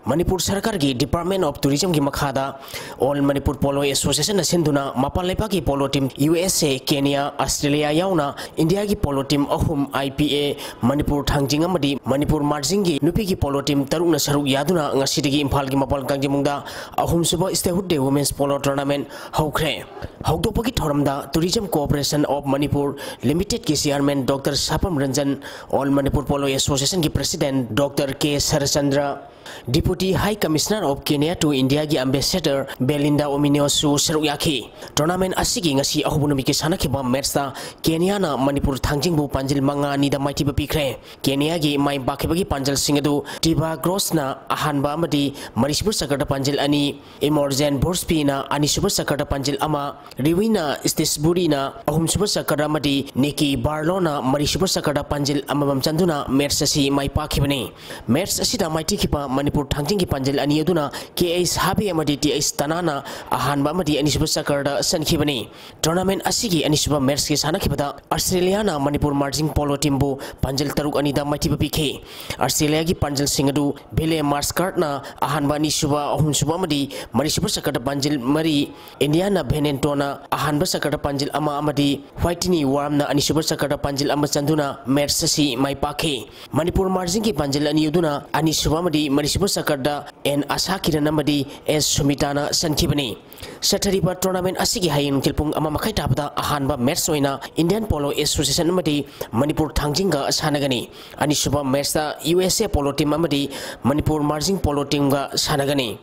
Manipur ꯁꯔꯀꯥꯔꯒꯤ Department of Tourismꯒꯤ ꯃꯈꯥꯗ All Manipur Polo Associationꯅ ꯁꯤꯟꯗꯨꯅ ꯃꯄꯥꯟ ꯂꯩꯕꯥꯛꯀꯤ ꯄꯣꯂꯣ ꯇꯤꯝ ꯌꯨ ꯑꯦꯁ ꯑꯦ, ꯀꯦꯅꯤꯌꯥ, ꯑꯁꯇ꯭ꯔꯦꯂꯤꯌꯥ ꯌꯥꯎꯅ ꯏꯟꯗꯤꯌꯥꯒꯤ ꯄꯣꯂꯣ ꯇꯤꯝ ꯑꯍꯨꯝ, ꯑꯥꯏ ꯄꯤ ꯑꯦ, ꯃꯅꯤꯄꯨꯔ ꯊꯥꯡꯖꯤꯡ ꯑꯃꯗꯤ ꯃꯅꯤꯄꯨꯔ ꯃꯥꯔꯖꯤꯡꯒꯤ ꯅꯨꯄꯤꯒꯤ ꯄꯣꯂꯣ ꯇꯤꯝ ꯇꯔꯨꯛꯅ ꯁꯔꯨꯛ ꯌꯥꯗꯨꯅ ꯉꯁꯤꯗꯒꯤ ꯏꯝꯐꯥꯜꯒꯤ ꯃꯄꯥꯜ ꯀꯥꯡꯖꯩꯕꯨꯡꯗ ꯑꯍꯨꯝꯁꯨꯕ Statehood Day Women's Polo Tournament ꯍꯧꯈ꯭ꯔꯦ꯫ ꯍꯧꯗꯣꯛꯄꯒꯤ ꯊꯧꯔꯝꯗ Tourism Corporation of Manipur Limitedꯀꯤ chairman Doctor ꯁꯥꯄꯝ Ranjan, All Manipur Polo Associationꯒꯤ president Doctor K ꯁꯔꯆꯟꯗ꯭ꯔ, Deputy Deputy High Commissioner of Kenya to Indiaꯒꯤ Ambassador Belinda Ominosu ꯁꯔꯨꯛ ꯌꯥꯈꯤ꯫ Tournament ꯑꯁꯤꯒꯤ ꯉꯁꯤ ꯑꯍꯧꯕ ꯅꯨꯃꯤꯠꯀꯤ ꯁꯥꯟꯅꯈꯤꯕ matchꯇ ꯀꯦꯅꯤꯌꯥꯅ ꯃꯅꯤꯄꯨꯔ ꯊꯥꯡꯖꯤꯡꯕꯨ ꯄꯥꯟꯖꯤꯜ ꯃꯉꯥ ꯑꯅꯤꯗ ꯃꯥꯏꯊꯤꯕ ꯄꯤꯈ꯭ꯔꯦ꯫ ꯀꯦꯅꯤꯌꯥꯒꯤ ꯃꯥꯏ ꯄꯥꯛꯈꯤꯕꯒꯤ ꯄꯥꯟꯖꯜꯁꯤꯡ ꯑꯗꯨ ꯇꯤꯕꯥ ꯒ꯭ꯔꯣꯁꯅ ꯑꯍꯥꯟꯕ ꯑꯃꯗꯤ ꯃꯔꯤꯁꯨꯕ ꯁꯀꯔꯗ ꯄꯥꯟꯖꯤꯜ ꯑꯅꯤ, ꯏꯃꯣꯔꯖꯦꯟ ꯕꯣꯔꯁꯄꯤꯅ ꯑꯅꯤꯁꯨꯕ ꯁꯀꯔꯗ ꯄꯥꯟꯖꯤꯜ ꯑꯃ, ꯔꯤꯋꯤꯅ ꯁ꯭ꯇꯤꯁꯕꯨꯔꯤꯅ ꯑꯍꯨꯝꯁꯨꯕ ꯁꯀꯔꯗ ꯑꯃꯗꯤ ꯅꯤꯀꯤ ꯕꯥꯔꯂꯣꯅ ꯃꯔꯤꯁꯨꯕ ꯁꯀꯔꯗ ꯄꯥꯟꯖꯤꯜ ꯑꯃꯃꯝ ꯆꯟꯗꯨꯅ match ꯑꯁꯤ ꯃꯥꯏ ꯄꯥꯛꯈꯤꯕꯅꯤ꯫ Match ꯑꯁꯤꯗ ꯃꯥꯏꯊꯤꯈꯤꯕ ꯃꯅꯤꯄꯨꯔ ꯊꯥꯡꯖꯤꯡꯒꯤ ꯄꯥꯟꯖꯤꯜ ꯑꯅꯤ ꯑꯗꯨꯅ ꯀꯦ ꯑꯩꯆ ꯍꯥꯕꯦ ꯑꯃꯗꯤ ꯇꯤ ꯑꯩꯆ ꯇꯅꯥꯅ ꯑꯍꯥꯟꯕ ꯑꯃꯗꯤ ꯑꯅꯤꯁꯨꯕ ꯁꯀꯔꯗ ꯆꯟꯈꯤꯕꯅꯤ꯫ Tournament ꯑꯁꯤꯒꯤ ꯑꯅꯤꯁꯨꯕ matchꯀꯤ ꯁꯥꯟꯅꯈꯤꯕꯗ ꯑꯁꯇ꯭ꯔꯦꯂꯤꯌꯥꯅ ꯃꯅꯤꯄꯨꯔ ꯃꯥꯔꯖꯤꯡ ꯄꯣꯂꯣ teamꯕꯨ ꯄꯥꯟꯖꯤꯜ ꯇꯔꯨꯛ ꯑꯅꯤꯗ ꯃꯥꯏꯊꯤꯕ ꯄꯤꯈꯤ꯫ ꯑꯁꯇ꯭ꯔꯦꯂꯤꯌꯥꯒꯤ ꯄꯥꯟꯖꯤꯜꯁꯤꯡ ꯑꯗꯨ ꯚꯤꯂꯦ ꯃꯥꯔꯁꯀꯥꯔꯠꯅ ꯑꯍꯥꯟꯕ, ꯑꯅꯤꯁꯨꯕ, ꯑꯍꯨꯝꯁꯨꯕ ꯑꯃꯗꯤ ꯃꯔꯤꯁꯨꯕ ꯁꯀꯔꯗ ꯄꯥꯟꯖꯤꯜ ꯃꯔꯤ, ꯏꯟꯗꯤꯌꯥꯅ ꯚꯦꯅꯦꯟꯇꯣꯅ ꯑꯍꯥꯟꯕ ꯁꯀꯔꯗ ꯄꯥꯟꯖꯤꯜ ꯑꯃ ꯑꯃꯗꯤ ꯋꯥꯏꯇꯤꯅꯤ ꯋꯥꯔꯝꯅ ꯑꯅꯤꯁꯨꯕ ꯁꯀꯔꯗ ꯄꯥꯟꯖꯤꯜ ꯑꯃ ꯆꯟꯗꯨꯅ match ꯑꯁꯤ ꯃꯥꯏ ꯄꯥꯛꯈꯤ꯫ ꯃꯅꯤꯄꯨꯔ ꯃꯥꯔꯖꯤꯡꯒꯤ ꯄꯥꯟꯖꯤꯜ ꯑꯅꯤ ꯑꯗꯨꯅ ꯑꯅꯤꯁꯨꯕ ꯑꯃꯗꯤ ꯃꯔꯤꯁꯨꯕ ꯁꯀꯔꯗ ꯑꯦꯟ ꯑꯁꯥ ꯀꯤꯔꯟ ꯑꯃꯗꯤ ꯑꯦꯁ ꯁꯨꯃꯤꯇꯥꯅ ꯆꯟꯈꯤꯕꯅꯤ꯫ ꯆꯠꯊꯔꯤꯕ tournament ꯑꯁꯤꯒꯤ ꯍꯌꯦꯡ ꯅꯨꯡꯊꯤꯜ ꯄꯨꯡ ꯑꯃ ꯃꯈꯥꯏ ꯇꯥꯕꯗ ꯑꯍꯥꯟꯕ match ꯑꯣꯏꯅ Indian Polo Association ꯑꯃꯗꯤ ꯃꯅꯤꯄꯨꯔ ꯊꯥꯡꯖꯤꯡꯒ ꯁꯥꯟꯅꯒꯅꯤ꯫ ꯑꯅꯤꯁꯨꯕ matchꯇ ꯌꯨ ꯑꯦꯁ ꯑꯦ ꯄꯣꯂꯣ team ꯑꯃꯗꯤ ꯃꯅꯤꯄꯨꯔ ꯃꯥꯔꯖꯤꯡ ꯄꯣꯂꯣ teamꯒ ꯁꯥꯟꯅꯒꯅꯤ꯫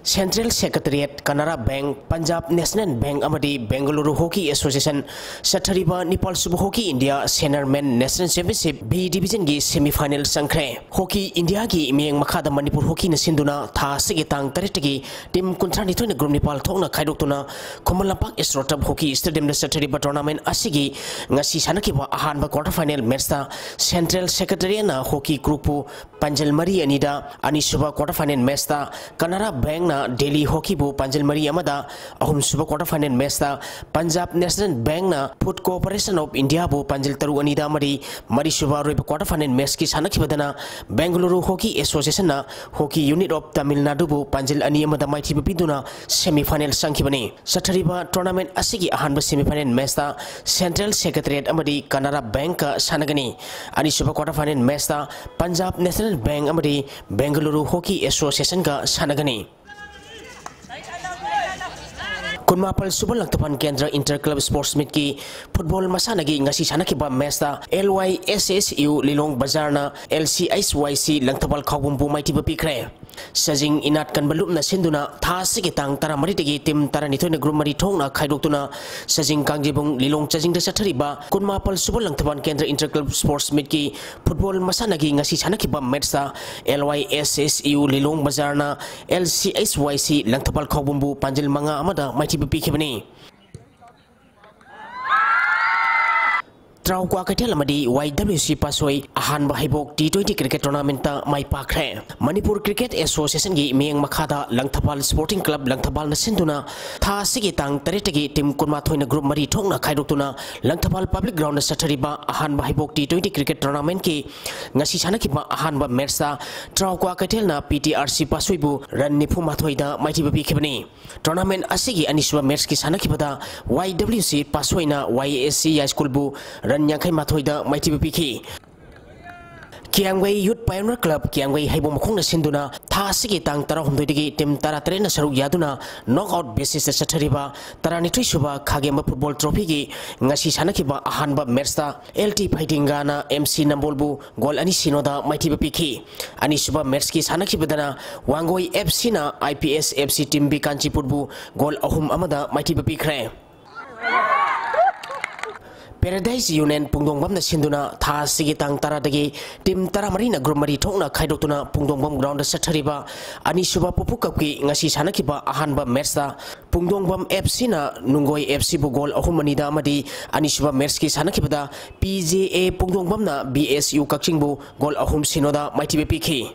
Central Secretariat, Canara Bank, Punjab National Bank ꯑꯃꯗꯤ Bengaluru Hockey Association ꯆꯠꯊꯔꯤꯕ ꯅꯤꯄꯥꯜ ꯁꯨꯕ Hockey India Senior Men National Championship B Divisionꯒꯤ semifinal ꯆꯪꯈ꯭ꯔꯦ꯫ Hockey Indiaꯒꯤ ꯃꯤꯠꯌꯦꯡ ꯃꯈꯥꯗ ꯃꯅꯤꯄꯨꯔ ꯍꯣꯀꯤꯅ ꯁꯤꯟꯗꯨꯅ ꯊꯥ ꯑꯁꯤꯒꯤ ꯇꯥꯡ ꯇꯔꯦꯠꯇꯒꯤ team ꯀꯨꯟꯊ꯭ꯔꯥ ꯅꯤꯊꯣꯏꯅ group ꯅꯤꯄꯥꯜ ꯊꯣꯛꯅ ꯈꯥꯏꯗꯣꯛꯇꯨꯅ ꯈꯨꯃꯟ ꯂꯝꯄꯥꯛ ꯏꯁ꯭ꯔꯣ ꯇꯔꯐ ꯍꯣꯀꯤ ꯁ꯭ꯇꯦꯗꯤꯌꯝꯗ ꯆꯠꯊꯔꯤꯕ tournament ꯑꯁꯤꯒꯤ ꯉꯁꯤ ꯁꯥꯟꯅꯈꯤꯕ ꯑꯍꯥꯟꯕ quarter final matchꯇ Central Secretariatꯅ Hockey Crookꯄꯨ ꯄꯥꯟꯖꯜ ꯃꯔꯤ ꯑꯅꯤꯗ, ꯑꯅꯤꯁꯨꯕ quarter final matchꯇ Canara Bankꯅ Delhi Hockeyꯕꯨ ꯄꯥꯟꯖꯜ ꯃꯔꯤ ꯑꯃꯗ, ꯑꯍꯨꯝꯁꯨꯕ quarter final matchꯇ Punjab National Bankꯅ Food Corporation of Indiaꯕꯨ ꯄꯥꯟꯖꯜ ꯇꯔꯨꯛ ꯑꯅꯤꯗ ꯑꯃꯗꯤ ꯃꯔꯤꯁꯨꯕ ꯑꯔꯣꯏꯕ quarter final matchꯀꯤ ꯁꯥꯟꯅꯈꯤꯕꯗꯅ Bengaluru Hockey Associationꯅ Hockey Unit of Tamil Naduꯕꯨ ꯄꯥꯟꯖꯜ ꯑꯅꯤ ꯑꯃꯗ ꯃꯥꯏꯊꯤꯕ ꯄꯤꯗꯨꯅ semifinal ꯆꯪꯈꯤꯕꯅꯤ꯫ ꯆꯠꯊꯔꯤꯕ tournament ꯑꯁꯤꯒꯤ ꯑꯍꯥꯟꯕ semifinal matchꯇ Central Secretariat ꯑꯃꯗꯤ Canara Bankꯀ ꯁꯥꯟꯅꯒꯅꯤ꯫ ꯑꯅꯤꯁꯨꯕ quarter final matchꯇ Punjab National Bank ꯑꯃꯗꯤ Bengaluru Hockey Associationꯒ ꯁꯥꯟꯅꯒꯅꯤ꯫ ꯀꯨꯟꯃꯥꯄꯜ ꯁꯨꯕ ꯂꯪꯊꯕꯥꯜ ꯀꯦꯟꯗ꯭ꯔ Inter Club Sports Meetꯀꯤ football ꯃꯁꯥꯟꯅꯒꯤ ꯉꯁꯤ ꯁꯥꯟꯅꯈꯤꯕ matchꯇ L Y S S U ꯂꯤꯂꯣꯡ ꯕꯖꯥꯔꯅ L C H Y C Langthabal ꯈꯥꯎꯕꯨꯝꯕꯨ ꯃꯥꯏꯊꯤꯕ ꯄꯤꯈ꯭ꯔꯦ꯫ ꯁꯖꯤꯡ ꯏꯅꯥꯠ ꯀꯟꯕ ꯂꯨꯞꯅ ꯁꯤꯟꯗꯨꯅ ꯊꯥ ꯑꯁꯤꯒꯤ ꯇꯥꯡ ꯇꯔꯥꯃꯔꯤꯗꯒꯤ ꯇꯤꯝ ꯇꯔꯥꯅꯤꯊꯣꯏꯅ ꯒ꯭ꯔꯨꯞ ꯃꯔꯤ ꯊꯣꯛꯅ ꯈꯥꯏꯗꯣꯛꯇꯨꯅ ꯁꯖꯤꯡ ꯀꯥꯡꯖꯩꯕꯨꯡ ꯂꯤꯂꯣꯡ ꯆꯖꯤꯡꯗ ꯆꯠꯊꯔꯤꯕ ꯀꯨꯟꯃꯥꯄꯜ ꯁꯨꯕ ꯂꯪꯊꯕꯥꯜ ꯀꯦꯟꯗ꯭ꯔ ꯏꯟꯇꯔ ꯀ꯭ꯂꯕ ꯁ꯭ꯄꯣꯔꯠꯁ ꯃꯤꯠꯀꯤ ꯐꯨꯠꯕꯣꯜ ꯃꯁꯥꯟꯅꯒꯤ ꯉꯁꯤ ꯁꯥꯟꯅꯈꯤꯕ ꯃꯦꯠꯁꯇ L Y S S U ꯂꯤꯂꯣꯡ ꯕꯖꯥꯔꯅ L C H Y C Langthabal ꯈꯥꯎꯕꯨꯝꯕꯨ ꯄꯥꯟꯖꯤꯜ ꯃꯉꯥ ꯑꯃꯗ ꯃꯥꯏꯊꯤꯕ ꯄꯤꯈꯤꯕꯅꯤ꯫ ꯇ꯭ꯔꯥꯎ ꯀ꯭ꯋꯥꯀꯩꯊꯦꯜ ꯑꯃꯗꯤ Y W C ꯄꯥꯠꯁꯣꯏ ꯑꯍꯥꯟꯕ ꯍꯩꯕꯣꯛ T twenty cricket tournamentꯇ ꯃꯥꯏ ꯄꯥꯛꯈ꯭ꯔꯦ꯫ ꯃꯅꯤꯄꯨꯔ Cricket Associationꯒꯤ ꯃꯤꯠꯌꯦꯡ ꯃꯈꯥꯗ ꯂꯪꯊꯕꯥꯜ Sporting Club ꯂꯪꯊꯕꯥꯜꯅ ꯁꯤꯟꯗꯨꯅ ꯊꯥ ꯑꯁꯤꯒꯤ ꯇꯥꯡ ꯇꯔꯦꯠꯇꯒꯤ ꯇꯤꯝ ꯀꯨꯟꯃꯥꯊꯣꯏꯅ ꯒ꯭ꯔꯨꯞ ꯃꯔꯤ ꯊꯣꯛꯅ ꯈꯥꯏꯗꯣꯛꯇꯨꯅ ꯂꯪꯊꯕꯥꯜ ꯄꯕ꯭ꯂꯤꯛ ꯒ꯭ꯔꯥꯎꯟꯗ ꯆꯠꯊꯔꯤꯕ ꯑꯍꯥꯟꯕ ꯍꯩꯕꯣꯛ T twenty cricket tournamentꯀꯤ ꯉꯁꯤ ꯁꯥꯟꯅꯈꯤꯕ ꯑꯍꯥꯟꯕ ꯃꯦꯠꯁꯇ ꯇ꯭ꯔꯥꯎ ꯀ꯭ꯋꯥꯀꯩꯊꯦꯜꯅ P T R C ꯄꯥꯠꯁꯣꯏꯕꯨ ꯔꯟ ꯅꯤꯐꯨ ꯃꯥꯊꯣꯏꯗ ꯃꯥꯏꯊꯤꯕ ꯄꯤꯈꯤꯕꯅꯤ꯫ Tournament ꯑꯁꯤꯒꯤ ꯑꯅꯤꯁꯨꯕ ꯃꯦꯠꯁꯀꯤ ꯁꯥꯟꯅꯈꯤꯕꯗ Y W C ꯄꯥꯠꯁꯣꯏꯅ Y S C ꯌꯥꯏꯁ꯭ꯀꯨꯜꯕꯨ ꯔꯟ ꯌꯥꯡꯈꯩ ꯃꯥꯊꯣꯏꯗ ꯃꯥꯏꯊꯤꯕ ꯄꯤꯈꯤ꯫ ꯀꯤꯌꯥꯝꯒꯩ Youth Pioneer Club ꯀꯤꯌꯥꯝꯒꯩ ꯍꯩꯕꯣꯡ ꯃꯈꯣꯡꯅ ꯁꯤꯟꯗꯨꯅ ꯊꯥ ꯑꯁꯤꯒꯤ ꯇꯥꯡ ꯇꯔꯥꯍꯨꯝꯗꯣꯏꯗꯒꯤ ꯇꯤꯝ ꯇꯔꯥꯇꯔꯦꯠꯅ ꯁꯔꯨꯛ ꯌꯥꯗꯨꯅ knockout basisꯇ ꯆꯠꯊꯔꯤꯕ ꯇꯔꯥꯅꯤꯊꯣꯏ ꯁꯨꯕ ꯈꯥꯒꯦꯝꯕ football trophyꯒꯤ ꯉꯁꯤ ꯁꯥꯟꯅꯈꯤꯕ ꯑꯍꯥꯟꯕ ꯃꯦꯠꯁꯇ L T ꯐꯩꯗꯤꯡꯒꯥꯅ M C ꯅꯝꯕꯣꯜꯕꯨ ꯒꯣꯜ ꯑꯅꯤ ꯁꯤꯅꯣꯗ ꯃꯥꯏꯊꯤꯕ ꯄꯤꯈꯤ꯫ ꯑꯅꯤꯁꯨꯕ ꯃꯦꯠꯁꯀꯤ ꯁꯥꯟꯅꯈꯤꯕꯗꯅ ꯋꯥꯡꯒꯣꯏ F Cꯅ I P S F C team ꯕꯤꯀꯥꯟꯆꯤꯄꯨꯔꯕꯨ ꯒꯣꯜ ꯑꯍꯨꯝ ꯑꯃꯗ ꯃꯥꯏꯊꯤꯕ ꯄꯤꯈ꯭ꯔꯦ꯫ Paradise Union ꯄꯨꯡꯗꯣꯡꯕꯝꯅ ꯁꯤꯟꯗꯨꯅ ꯊꯥ ꯑꯁꯤꯒꯤ ꯇꯥꯡ ꯇꯔꯥꯗꯒꯤ ꯇꯤꯝ ꯇꯔꯥꯃꯔꯤꯅ ꯒ꯭ꯔꯨꯞ ꯃꯔꯤ ꯊꯣꯛꯅ ꯈꯥꯏꯗꯣꯛꯇꯨꯅ ꯄꯨꯡꯗꯣꯡꯕꯝ ꯒ꯭ꯔꯥꯎꯟꯗ ꯆꯠꯊꯔꯤꯕ ꯑꯅꯤꯁꯨꯕ ꯄꯣꯄꯨ ꯀꯞꯀꯤ ꯉꯁꯤ ꯁꯥꯟꯅꯈꯤꯕ ꯑꯍꯥꯟꯕ ꯃꯦꯠꯁꯇ ꯄꯨꯡꯗꯣꯡꯕꯝ F Cꯅ ꯅꯨꯡꯒꯣꯏ F Cꯕꯨ ꯒꯣꯜ ꯑꯍꯨꯝ ꯑꯅꯤꯗ ꯑꯃꯗꯤ ꯑꯅꯤꯁꯨꯕ ꯃꯦꯠꯁꯀꯤ ꯁꯥꯟꯅꯈꯤꯕꯗ P J A ꯄꯨꯡꯗꯣꯡꯕꯝꯅ B S U ꯀꯛꯆꯤꯡꯕꯨ ꯒꯣꯜ ꯑꯍꯨꯝ ꯁꯤꯅꯣꯗ ꯃꯥꯏꯊꯤꯕ ꯄꯤꯈꯤ꯫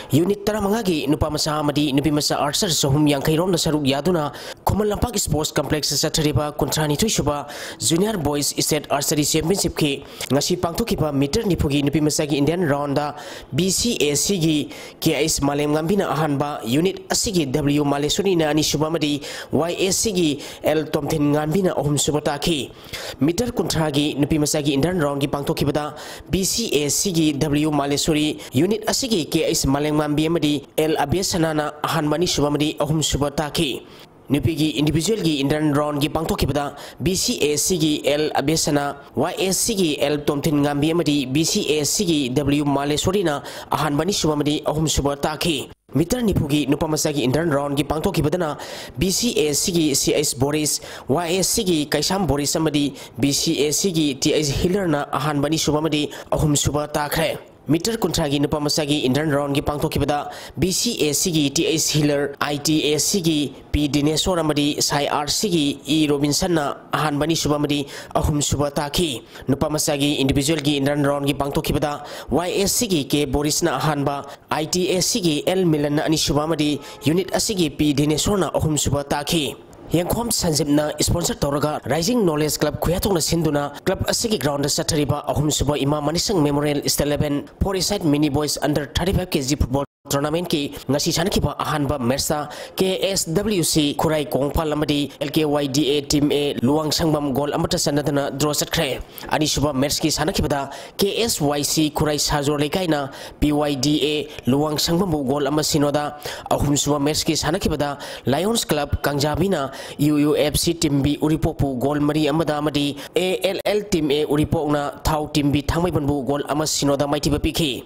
ꯌꯨꯅꯤꯠ ꯇꯔꯥꯃꯉꯥꯒꯤ ꯅꯨꯄꯥ ꯃꯆꯥ ꯑꯃꯗꯤ ꯅꯨꯄꯤ ꯃꯆꯥ ꯑꯥꯔꯆꯔ ꯆꯍꯨꯝ ꯌꯥꯡꯈꯩ ꯔꯣꯝꯅ ꯁꯔꯨꯛ ꯌꯥꯗꯨꯅ ꯈꯨꯃꯟ ꯂꯝꯄꯥꯛ ꯁ꯭ꯄꯣꯔꯠꯁ ꯀꯝꯄ꯭ꯂꯦꯛꯁꯇ ꯆꯠꯊꯔꯤꯕ ꯀꯨꯟꯊ꯭ꯔꯥꯅꯤꯊꯣꯏ ꯁꯨꯕ ꯖꯨꯅꯤꯌꯔ ꯕꯣꯏꯁ ꯁ꯭ꯇꯦꯠ ꯑꯥꯔꯆꯔꯤ ꯆꯦꯝꯄꯤꯌꯟꯁꯤꯞꯀꯤ ꯉꯁꯤ ꯄꯥꯡꯊꯣꯛꯈꯤꯕ ꯃꯤꯇꯔ ꯅꯤꯐꯨꯒꯤ ꯅꯨꯄꯤ ꯃꯆꯥꯒꯤ Indian round B C A Cꯒꯤ K H ꯃꯥꯂꯦꯝꯉꯥꯟꯕꯤꯅ ꯑꯍꯥꯟꯕ, ꯌꯨꯅꯤꯠ ꯑꯁꯤꯒꯤ W ꯃꯥꯂꯦꯁꯣꯔꯤꯅ ꯑꯅꯤꯁꯨꯕ ꯑꯃꯗꯤ Y S Cꯒꯤ L ꯇꯣꯝꯊꯤꯟ ꯉꯥꯟꯕꯤꯅ ꯑꯍꯨꯝꯁꯨꯕ ꯇꯥꯈꯤ꯫ ꯃꯤꯇꯔ ꯀꯨꯟꯊ꯭ꯔꯥꯒꯤ ꯅꯨꯄꯤ ꯃꯆꯥꯒꯤ ꯏꯟꯗꯤꯌꯟ ꯔꯥꯎꯟꯒꯤ ꯄꯥꯡꯊꯣꯛꯈꯤꯕꯗ B C A Cꯒꯤ W ꯃꯥꯂꯦꯁꯣꯔꯤ, ꯌꯨꯅꯤꯠ ꯑꯁꯤꯒꯤ K H ꯃꯥꯂꯦꯝꯉꯥꯟꯕꯤ ꯑꯃꯗꯤ L ꯑꯕꯦꯁꯅꯥꯅ ꯑꯍꯥꯟꯕ, ꯑꯅꯤꯁꯨꯕ ꯑꯃꯗꯤ ꯑꯍꯨꯝꯁꯨꯕ ꯇꯥꯈꯤ꯫ ꯅꯨꯄꯤꯒꯤ individualꯒꯤ inter roundꯒꯤ ꯄꯥꯡꯊꯣꯛꯈꯤꯕꯗ BCACꯒꯤ L ꯑꯕꯦꯁꯅ, YACꯒꯤ L ꯇꯣꯝꯊꯤꯟ ꯉꯥꯝꯕꯤ ꯑꯃꯗꯤ BCACꯒꯤ W ꯃꯥꯂꯦꯁꯣꯔꯤꯅ ꯑꯍꯥꯟꯕ, ꯑꯅꯤꯁꯨꯕ ꯑꯃꯗꯤ ꯑꯍꯨꯝꯁꯨꯕ ꯇꯥꯈꯤ꯫ Meter ꯅꯤꯐꯨꯒꯤ ꯅꯨꯄꯥ ꯃꯆꯥꯒꯤ inter roundꯒꯤ ꯄꯥꯡꯊꯣꯛꯈꯤꯕꯗꯅ BCACꯒꯤ CH ꯕꯣꯔꯤꯁ, YACꯒꯤ ꯀꯩꯁꯥꯝ ꯕꯣꯔꯤꯁ ꯑꯃꯗꯤ BCACꯒꯤ TH ꯍꯤꯂꯔꯅ ꯑꯍꯥꯟꯕ, ꯑꯅꯤꯁꯨꯕ ꯑꯃꯗꯤ ꯑꯍꯨꯝꯁꯨꯕ ꯇꯥꯈ꯭ꯔꯦ꯫ Meter ꯀꯨꯟꯊ꯭ꯔꯥꯒꯤ ꯅꯨꯄꯥ ꯃꯆꯥꯒꯤ inter roundꯒꯤ ꯄꯥꯡꯊꯣꯛꯈꯤꯕꯗ BCACꯒꯤ TH ꯍꯤꯂꯔ, ITACꯒꯤ P ꯗꯤꯅꯦꯁꯣꯔ ꯑꯃꯗꯤ SAI RCꯒꯤ E ꯔꯣꯕꯤꯟꯁꯟꯅ ꯑꯍꯥꯟꯕ, ꯑꯅꯤꯁꯨꯕ ꯑꯃꯗꯤ ꯑꯍꯨꯝꯁꯨꯕ ꯇꯥꯈꯤ꯫ ꯅꯨꯄꯥ ꯃꯆꯥꯒꯤ individualꯒꯤ inter roundꯒꯤ ꯄꯥꯡꯊꯣꯛꯈꯤꯕꯗ YACꯒꯤ K ꯕꯣꯔꯤꯁꯅ ꯑꯍꯥꯟꯕ, ITACꯒꯤ L ꯃꯤꯂꯟꯅ ꯑꯅꯤꯁꯨꯕ ꯑꯃꯗꯤ unit ꯑꯁꯤꯒꯤ P ꯗꯤꯅꯦꯁꯣꯔꯅ ꯑꯍꯨꯝꯁꯨꯕ ꯇꯥꯈꯤ꯫ ꯌꯦꯡꯈꯣꯝ ꯁꯟꯖꯤꯞꯅ sponsor ꯇꯧꯔꯒ Rising Knowledge Club ꯈꯨꯌꯥꯊꯣꯡꯅ ꯁꯤꯟꯗꯨꯅ club ꯑꯁꯤꯒꯤ groundꯗ ꯆꯠꯊꯔꯤꯕ ꯑꯍꯨꯝꯁꯨꯕ ꯏꯃꯥ ꯃꯅꯤꯁꯪ Memorial State Eleven Four-a-side Mini Boys Under Thirty-five KG Football Tournamentꯀꯤ ꯉꯁꯤ ꯁꯥꯟꯅꯈꯤꯕ ꯑꯍꯥꯟꯕ matchꯇ KSWC ꯈꯨꯔꯥꯏ ꯀꯣꯡꯄꯥꯜ ꯑꯃꯗꯤ LKYDA Team A ꯂꯨꯋꯥꯡꯁꯪꯕꯝ goal ꯑꯃꯠꯇ ꯆꯟꯅꯗꯅ draw ꯆꯠꯈ꯭ꯔꯦ꯫ ꯑꯅꯤꯁꯨꯕ matchꯀꯤ ꯁꯥꯟꯅꯈꯤꯕꯗ KSYC ꯈꯨꯔꯥꯏ ꯁꯥꯖꯣꯔ ꯂꯩꯀꯥꯏꯅ PYDA ꯂꯨꯋꯥꯡꯁꯪꯕꯝꯕꯨ goal ꯑꯃ ꯁꯤꯅꯣꯗ, ꯑꯍꯨꯝꯁꯨꯕ matchꯀꯤ ꯁꯥꯟꯅꯈꯤꯕꯗ Lions Club ꯀꯥꯡꯖꯥꯕꯤꯅ UUFC Team B ꯎꯔꯤꯄꯣꯛꯄꯨ goal ꯃꯔꯤ ꯑꯃꯗ ꯑꯃꯗꯤ ALL Team A ꯎꯔꯤꯄꯣꯛꯅ ꯊꯥꯎ Team B ꯊꯥꯡꯃꯩꯕꯟꯕꯨ goal ꯑꯃ ꯁꯤꯅꯣꯗ ꯃꯥꯏꯊꯤꯕ ꯄꯤꯈꯤ꯫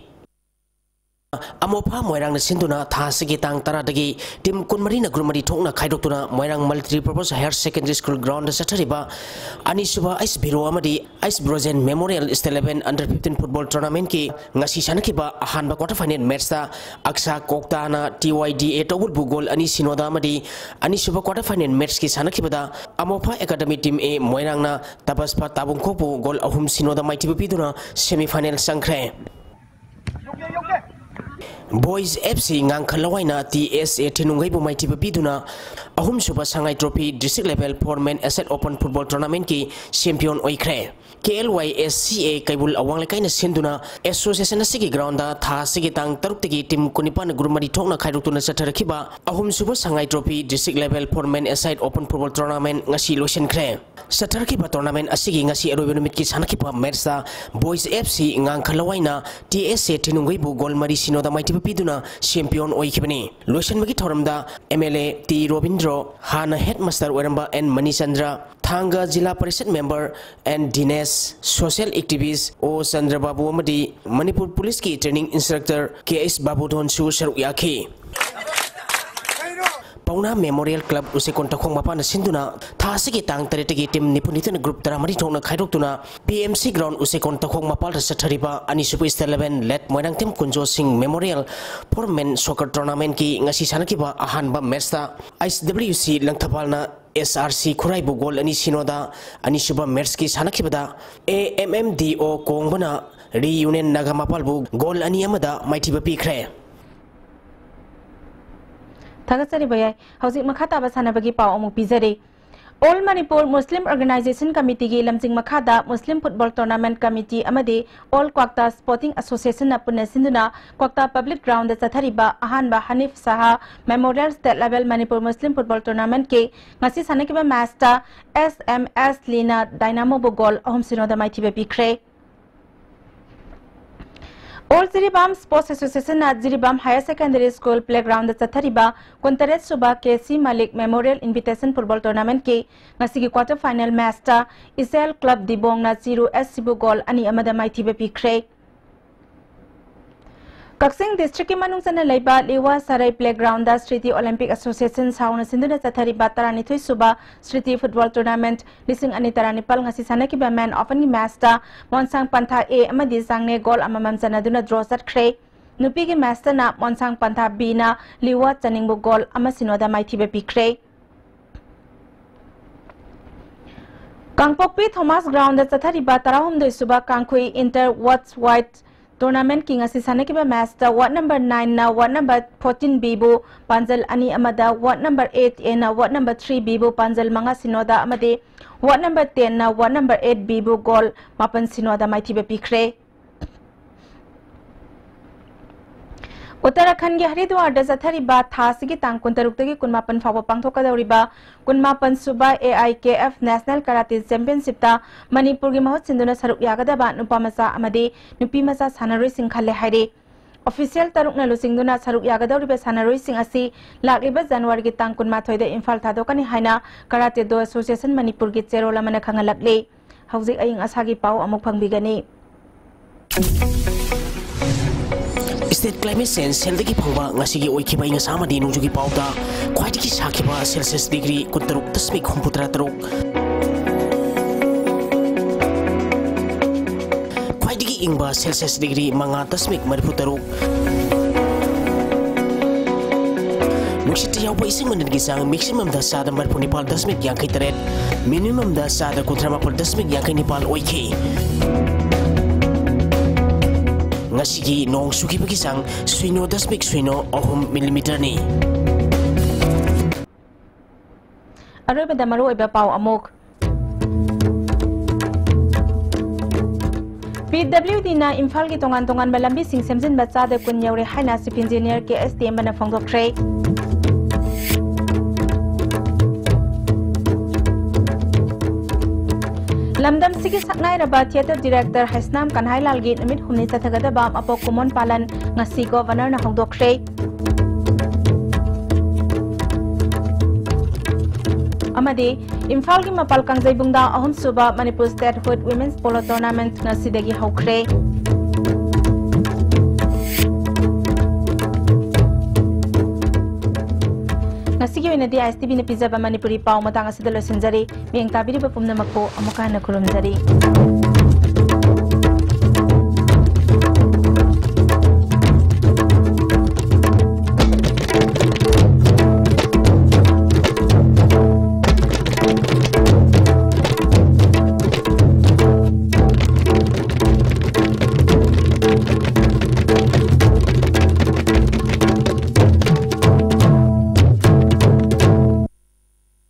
ꯑꯃꯣꯐꯥ ꯃꯣꯏꯔꯥꯡꯅ ꯁꯤꯟꯗꯨꯅ ꯊꯥ ꯑꯁꯤꯒꯤ ꯇꯥꯡ ꯇꯔꯥꯗꯒꯤ team ꯀꯨꯟꯃꯔꯤꯅ group ꯃꯔꯤ ꯊꯣꯛꯅ ꯈꯥꯏꯗꯣꯛꯇꯨꯅ ꯃꯣꯏꯔꯥꯡ Multi Purpose Higher Secondary School groundꯗ ꯆꯠꯊꯔꯤꯕ ꯑꯅꯤꯁꯨꯕ ꯑꯩꯁ ꯕꯤꯔꯣ ꯑꯃꯗꯤ ꯑꯩꯁ Brojen Memorial State Eleven Under Fifteen Football Tournamentꯀꯤ ꯉꯁꯤ ꯁꯥꯟꯅꯈꯤꯕ ꯑꯍꯥꯟꯕ quarter final matchꯇ ꯑꯛꯁꯥ ꯀꯣꯛꯇꯥꯅ TYDA ꯇꯧꯕꯨꯜꯕꯨ goal ꯑꯅꯤ ꯁꯤꯅꯣꯗ ꯑꯃꯗꯤ ꯑꯅꯤꯁꯨꯕ quarter final matchꯀꯤ ꯁꯥꯟꯅꯈꯤꯕꯗ ꯑꯃꯣꯐꯥ Academy Team A ꯃꯣꯏꯔꯥꯡꯅ ꯇꯕꯁꯄꯥ ꯇꯥꯕꯨꯡꯈꯣꯛꯄꯨ goal ꯑꯍꯨꯝ ꯁꯤꯅꯣꯗ ꯃꯥꯏꯊꯤꯕ ꯄꯤꯗꯨꯅ semi final ꯆꯪꯈ꯭ꯔꯦ꯫ Boys FC ꯉꯥꯡꯈ ꯂꯋꯥꯏꯅ TSA ꯊꯤꯅꯨꯡꯒꯩꯕꯨ ꯃꯥꯏꯊꯤꯕ ꯄꯤꯗꯨꯅ ꯑꯍꯨꯝꯁꯨꯕ ꯁꯉꯥꯏ Trophy District Level Four Man Asset Open Football Tournamentꯀꯤ champion ꯑꯣꯏꯈ꯭ꯔꯦ꯫ K L Y S C A ꯀꯩꯕꯨꯜ ꯑꯋꯥꯡ ꯂꯩꯀꯥꯏꯅ ꯁꯤꯟꯗꯨꯅ association ꯑꯁꯤꯒꯤ ground ꯊꯥ ꯑꯁꯤꯒꯤ ꯇꯥꯡ ꯇꯔꯨꯛꯇꯒꯤ team ꯀꯨꯟꯅꯤꯄꯥꯟ group ꯃꯔꯤ ꯊꯣꯛꯅ ꯈꯥꯏꯗꯣꯛꯇꯨꯅ ꯆꯠꯊꯔꯛꯈꯤꯕ ꯑꯍꯨꯝꯁꯨꯕ ꯁꯉꯥꯏ trophy district level four man aside open football tournament ꯉꯁꯤ ꯂꯣꯏꯁꯤꯟꯈ꯭ꯔꯦ꯫ ꯆꯠꯊꯔꯛꯈꯤꯕ tournament ꯑꯁꯤꯒꯤ ꯉꯁꯤ ꯑꯔꯣꯏꯕ ꯅꯨꯃꯤꯠꯀꯤ ꯁꯥꯟꯅꯈꯤꯕ matchꯇ Boys F C ꯉꯥꯡꯈ ꯂꯋꯥꯏꯅ T S A ꯊꯤꯅꯨꯡꯒꯩꯕꯨ goal ꯃꯔꯤ ꯁꯤꯅꯣꯗ ꯃꯥꯏꯊꯤꯕ ꯄꯤꯗꯨꯅ champion ꯑꯣꯏꯈꯤꯕꯅꯤ꯫ ꯂꯣꯏꯁꯤꯟꯕꯒꯤ ꯊꯧꯔꯝꯗ M L A T Robindro, ꯍꯥꯟꯅ headmaster ꯑꯣꯏꯔꯝꯕ N ꯃꯅꯤꯆꯟꯗ꯭ꯔ, ꯊꯥꯡꯒ ꯖꯤꯂꯥ ꯄꯔꯤꯁꯠ member N ꯗꯤꯅꯦꯁ, social activist O ꯆꯟꯗ꯭ꯔꯕꯥꯕꯨ ꯑꯃꯗꯤ ꯃꯅꯤꯄꯨꯔ ꯄꯨꯂꯤꯁꯀꯤ training instructor K H ꯕꯥꯕꯨꯙꯣꯟꯁꯨ ꯁꯔꯨꯛ ꯌꯥꯈꯤ꯫ ꯄꯥꯎꯅꯥ Memorial Club ꯎꯆꯦꯀꯣꯟ ꯇꯈꯣꯡ ꯃꯄꯥꯟꯅ ꯁꯤꯟꯗꯨꯅ ꯊꯥ ꯑꯁꯤꯒꯤ ꯇꯥꯡ ꯇꯔꯦꯠꯇꯒꯤ team ꯅꯤꯐꯨ ꯅꯤꯊꯣꯏꯅ group ꯇꯔꯥꯃꯔꯤ ꯊꯣꯛꯅ ꯈꯥꯏꯗꯣꯛꯇꯨꯅ P M C ground ꯎꯆꯦꯀꯣꯟ ꯇꯈꯣꯡ ꯃꯄꯥꯜꯗ ꯆꯠꯊꯔꯤꯕ ꯑꯅꯤꯁꯨꯕ State eleven Late Moirangthem Kunjo ꯁꯤꯡ Memorial four man soccer tournamentꯀꯤ ꯉꯁꯤ ꯁꯥꯟꯅꯈꯤꯕ ꯑꯍꯥꯟꯕ matchꯇ H W C ꯂꯪꯊꯕꯥꯜꯅ S R C ꯈꯨꯔꯥꯏꯕꯨ goal ꯑꯅꯤ ꯁꯤꯅꯣꯗ, ꯑꯅꯤꯁꯨꯕ matchꯀꯤ ꯁꯥꯟꯅꯈꯤꯕꯗ A M M D O ꯀꯣꯡꯕꯅ Reunion ꯅꯥꯒꯥꯃꯄꯥꯜꯕꯨ goal ꯑꯅꯤ ꯑꯃꯗ ꯃꯥꯏꯊꯤꯕ ꯄꯤꯈ꯭ꯔꯦ꯫ ꯊꯥꯒꯠꯆꯔꯤꯕ ꯌꯥꯏ꯫ ꯍꯧꯖꯤꯛ ꯃꯈꯥ ꯇꯥꯕ ꯁꯥꯟꯅꯕꯒꯤ ꯄꯥꯎ ꯑꯃꯨꯛ ꯄꯤꯖꯔꯤ꯫ All Manipur Muslim Organization Committeeꯒꯤ ꯂꯝꯖꯤꯡ ꯃꯈꯥꯗ Muslim Football Tournament Committee ꯑꯃꯗꯤ All Kwakta Sporting Associationꯅ ꯄꯨꯟꯅ ꯁꯤꯟꯗꯨꯅ ꯀ꯭ꯋꯥꯛꯇꯥ Public Groundꯗ ꯆꯠꯊꯔꯤꯕ ꯑꯍꯥꯟꯕ ꯍꯅꯤꯐ ꯁꯍꯥ Memorial State Level Manipur Muslim Football Tournamentꯀꯤ ꯉꯁꯤ ꯁꯥꯟꯅꯈꯤꯕ matchꯇ S M S ꯂꯤꯅ Dynamoꯕꯨ goal ꯑꯍꯨꯝ ꯁꯤꯅꯣꯗ ꯃꯥꯏꯊꯤꯕ ꯄꯤꯈ꯭ꯔꯦ꯫ All Jiribam Sports Associationꯅ Jiribam Higher Secondary School playgroundꯗ ꯆꯠꯊꯔꯤꯕ ꯀꯨꯟꯇꯔꯦꯠ ꯁꯨꯕ K C Malik Memorial Invitation Football Tournamentꯀꯤ ꯉꯁꯤꯒꯤ quarter final matchꯇ ꯏꯆꯦꯜ Club ꯗꯤꯕꯣꯡꯅ ꯆꯤꯔꯨ S Cꯕꯨ goal ꯑꯅꯤ ꯑꯃꯗ ꯃꯥꯏꯊꯤꯕ ꯄꯤꯈ꯭ꯔꯦ꯫ ꯀꯛꯆꯤꯡ districtꯀꯤ ꯃꯅꯨꯡ ꯆꯟꯅ ꯂꯩꯕ ꯂꯤꯋꯥ ꯁꯔꯩ playgroundꯗ Sriti Olympic Association ꯁꯥꯎꯅ ꯁꯤꯟꯗꯨꯅ ꯆꯠꯊꯔꯤꯕ ꯇꯔꯥꯅꯤꯊꯣꯏ ꯁꯨꯕ Sriti Football Tournament ꯂꯤꯁꯤꯡ ꯑꯅꯤ ꯇꯔꯥꯅꯤꯄꯥꯜ ꯉꯁꯤ ꯁꯥꯟꯅꯈꯤꯕ man of oneꯒꯤ matchꯇ ꯃꯣꯟꯁꯥꯡ ꯄꯟꯊꯥ A ꯑꯃꯗꯤ ꯆꯥꯡꯅꯦ goal ꯑꯃꯃꯝ ꯆꯟꯅꯗꯨꯅ draw ꯆꯠꯈ꯭ꯔꯦ꯫ ꯅꯨꯄꯤꯒꯤ matchꯇꯅ ꯃꯣꯟꯁꯥꯡ ꯄꯟꯊꯥ Bꯅ ꯂꯤꯋꯥ ꯆꯅꯤꯡꯕꯨ goal ꯑꯃ ꯁꯤꯅꯣꯗ ꯃꯥꯏꯊꯤꯕ ꯄꯤꯈ꯭ꯔꯦ꯫ ꯀꯥꯡꯄꯣꯛꯄꯤ Thomas Groundꯗ ꯆꯠꯊꯔꯤꯕ ꯇꯔꯥꯍꯨꯝꯗꯣꯏ ꯁꯨꯕ ꯀꯥꯡꯈꯨꯏ Inter West White Tournamentꯀꯤ ꯉꯁꯤ ꯁꯥꯟꯅꯈꯤꯕ ꯃꯦꯆꯇ ward number nineꯅ ward number fourteen Bꯕꯨ ꯄꯥꯟꯖꯜ ꯑꯅꯤ ꯑꯃꯗ, ward number eight Aꯅ ward number three Bꯕꯨ ꯄꯥꯟꯖꯜ ꯃꯉꯥ ꯁꯤꯅꯣꯗ ꯑꯃꯗꯤ ward number tenꯅ ward number eight Bꯕꯨ goal ꯃꯥꯄꯟ ꯁꯤꯅꯣꯗ ꯃꯥꯏꯊꯤꯕ ꯄꯤꯈ꯭ꯔꯦ꯫ ꯎꯠꯇꯔꯥꯈꯟꯒꯤ ꯍꯔꯤꯗ꯭ꯋꯥꯔꯗ ꯆꯠꯊꯔꯤꯕ ꯊꯥ ꯑꯁꯤꯒꯤ ꯇꯥꯡ ꯀꯨꯟꯇꯔꯨꯛꯇꯒꯤ ꯀꯨꯟꯃꯥꯄꯟ ꯐꯥꯎꯕ ꯄꯥꯡꯊꯣꯛꯀꯗꯧꯔꯤꯕ ꯀꯨꯟꯃꯥꯄꯟ ꯁꯨꯕ A I K F National Karate Championshipꯇ ꯃꯅꯤꯄꯨꯔꯒꯤ ꯃꯍꯨꯠ ꯁꯤꯟꯗꯨꯅ ꯁꯔꯨꯛ ꯌꯥꯒꯗꯕ ꯅꯨꯄꯥ ꯃꯆꯥ ꯑꯃꯗꯤ ꯅꯨꯄꯤ ꯃꯆꯥ ꯁꯥꯟꯅꯔꯣꯏꯁꯤꯡ ꯈꯜꯂꯦ ꯍꯥꯏꯔꯤ꯫ Official ꯇꯔꯨꯛꯅ ꯂꯨꯆꯤꯡꯗꯨꯅ ꯁꯔꯨꯛ ꯌꯥꯒꯗꯧꯔꯤꯕ ꯁꯥꯟꯅꯔꯣꯏꯁꯤꯡ ꯑꯁꯤ ꯂꯥꯛꯂꯤꯕ Januaryꯒꯤ ꯇꯥꯡ ꯀꯨꯟꯃꯥꯊꯣꯏꯗ ꯏꯝꯐꯥꯜ ꯊꯥꯗꯣꯛꯀꯅꯤ ꯍꯥꯏꯅ Karate Do Association ꯃꯅꯤꯄꯨꯔꯒꯤ ꯆꯦꯔꯣꯜ ꯑꯃꯅ ꯈꯪꯍꯜꯂꯛꯂꯤ꯫ ꯍꯧꯖꯤꯛ ꯑꯏꯪ ꯑꯁꯥꯒꯤ ꯄꯥꯎ ꯑꯃꯨꯛ ꯐꯪꯕꯤꯒꯅꯤ꯫ State Climate Change Cellꯗꯒꯤ ꯐꯪꯕ ꯉꯁꯤꯒꯤ ꯑꯣꯏꯈꯤꯕ ꯑꯏꯪ ꯑꯁꯥ ꯑꯃꯗꯤ ꯅꯣꯡꯖꯨꯒꯤ ꯄꯥꯎꯗ ꯈ꯭ꯋꯥꯏꯗꯒꯤ ꯁꯥꯈꯤꯕ Celsius degree ꯀꯨꯟꯇꯔꯨꯛ ꯗꯁꯃꯤꯛ ꯍꯨꯝꯐꯨꯇꯔꯥ ꯇꯔꯨꯛ, ꯈ꯭ꯋꯥꯏꯗꯒꯤ ꯏꯪꯕ Celsius degree ꯃꯉꯥ ꯗꯁꯃꯤꯛ ꯃꯔꯤꯐꯨ ꯇꯔꯨꯛ, ꯅꯨꯡꯁꯤꯠꯇ ꯌꯥꯎꯕ ꯏꯁꯤꯡ ꯃꯅꯤꯜꯒꯤ ꯆꯥꯡ maximumꯗ ꯆꯥꯗ ꯃꯔꯤꯐꯨ ꯅꯤꯄꯥꯜ ꯗꯁꯃꯤꯛ ꯌꯥꯡꯈꯩ ꯇꯔꯦꯠ, minimumꯗ ꯆꯥꯗ ꯀꯨꯟꯊ꯭ꯔꯥ ꯃꯥꯄꯜ ꯗꯁꯃꯤꯛ ꯌꯥꯡꯈꯩ ꯅꯤꯄꯥꯜ ꯑꯣꯏꯈꯤ꯫ ꯉꯁꯤꯒꯤ ꯅꯣꯡ ꯆꯨꯈꯤꯕꯒꯤ ꯆꯥꯡ ꯁꯤꯅꯣ ꯗꯁꯃꯤꯛ ꯁꯤꯅꯣ ꯑꯍꯨꯝ millimeterꯅꯤ꯫ ꯑꯔꯣꯏꯕꯗ ꯃꯔꯨꯑꯣꯏꯕ ꯄꯥꯎ ꯑꯃꯨꯛ꯫ PWDꯅ ꯏꯝꯐꯥꯜꯒꯤ ꯇꯣꯉꯥꯟ ꯇꯣꯉꯥꯟꯕ ꯂꯝꯕꯤꯁꯤꯡ ꯁꯦꯝꯖꯤꯟꯕ ꯆꯥꯗ ꯀꯨꯟ ꯌꯧꯔꯦ ꯍꯥꯏꯅ Chief Engineer ꯀꯦ ꯑꯦꯁ ꯇꯦꯝꯕꯅ ꯐꯣꯡꯗꯣꯛꯈ꯭ꯔꯦ꯫ ꯂꯝꯗꯝꯁꯤꯒꯤ ꯁꯛꯅꯥꯏꯔꯕ theatre director ꯍꯩꯁꯅꯥꯝ ꯀꯟꯍꯥꯏꯂꯥꯜꯒꯤ ꯅꯨꯃꯤꯠ ꯍꯨꯝꯅꯤ ꯆꯠꯊꯒꯗꯕ ꯃꯄꯣꯛ ꯀꯨꯝꯑꯣꯟ ꯄꯥꯂꯟ ꯉꯁꯤ Governorꯅ ꯍꯧꯗꯣꯛꯈ꯭ꯔꯦ꯫ ꯑꯃꯗꯤ ꯏꯝꯐꯥꯜꯒꯤ ꯃꯄꯥꯜ ꯀꯥꯡꯖꯩꯕꯨꯡꯗ ꯑꯍꯨꯝꯁꯨꯕ Manipur Statehood Women's Polo Tournament ꯉꯁꯤꯗꯒꯤ ꯍꯧꯈ꯭ꯔꯦ꯫ ꯉꯁꯤꯒꯤ ꯑꯣꯏꯅꯗꯤ ISTVꯅ ꯄꯤꯖꯕ ꯃꯅꯤꯄꯨꯔꯤ ꯄꯥꯎ ꯃꯇꯥꯡ ꯑꯁꯤꯗ ꯂꯣꯏꯁꯤꯟꯖꯔꯤ꯫ ꯃꯤꯠꯌꯦꯡ ꯇꯥꯕꯤꯔꯤꯕ ꯄꯨꯝꯅꯃꯛꯄꯨ ꯑꯃꯨꯛꯀ ꯍꯟꯅ ꯈꯨꯔꯨꯝꯖꯔꯤ꯫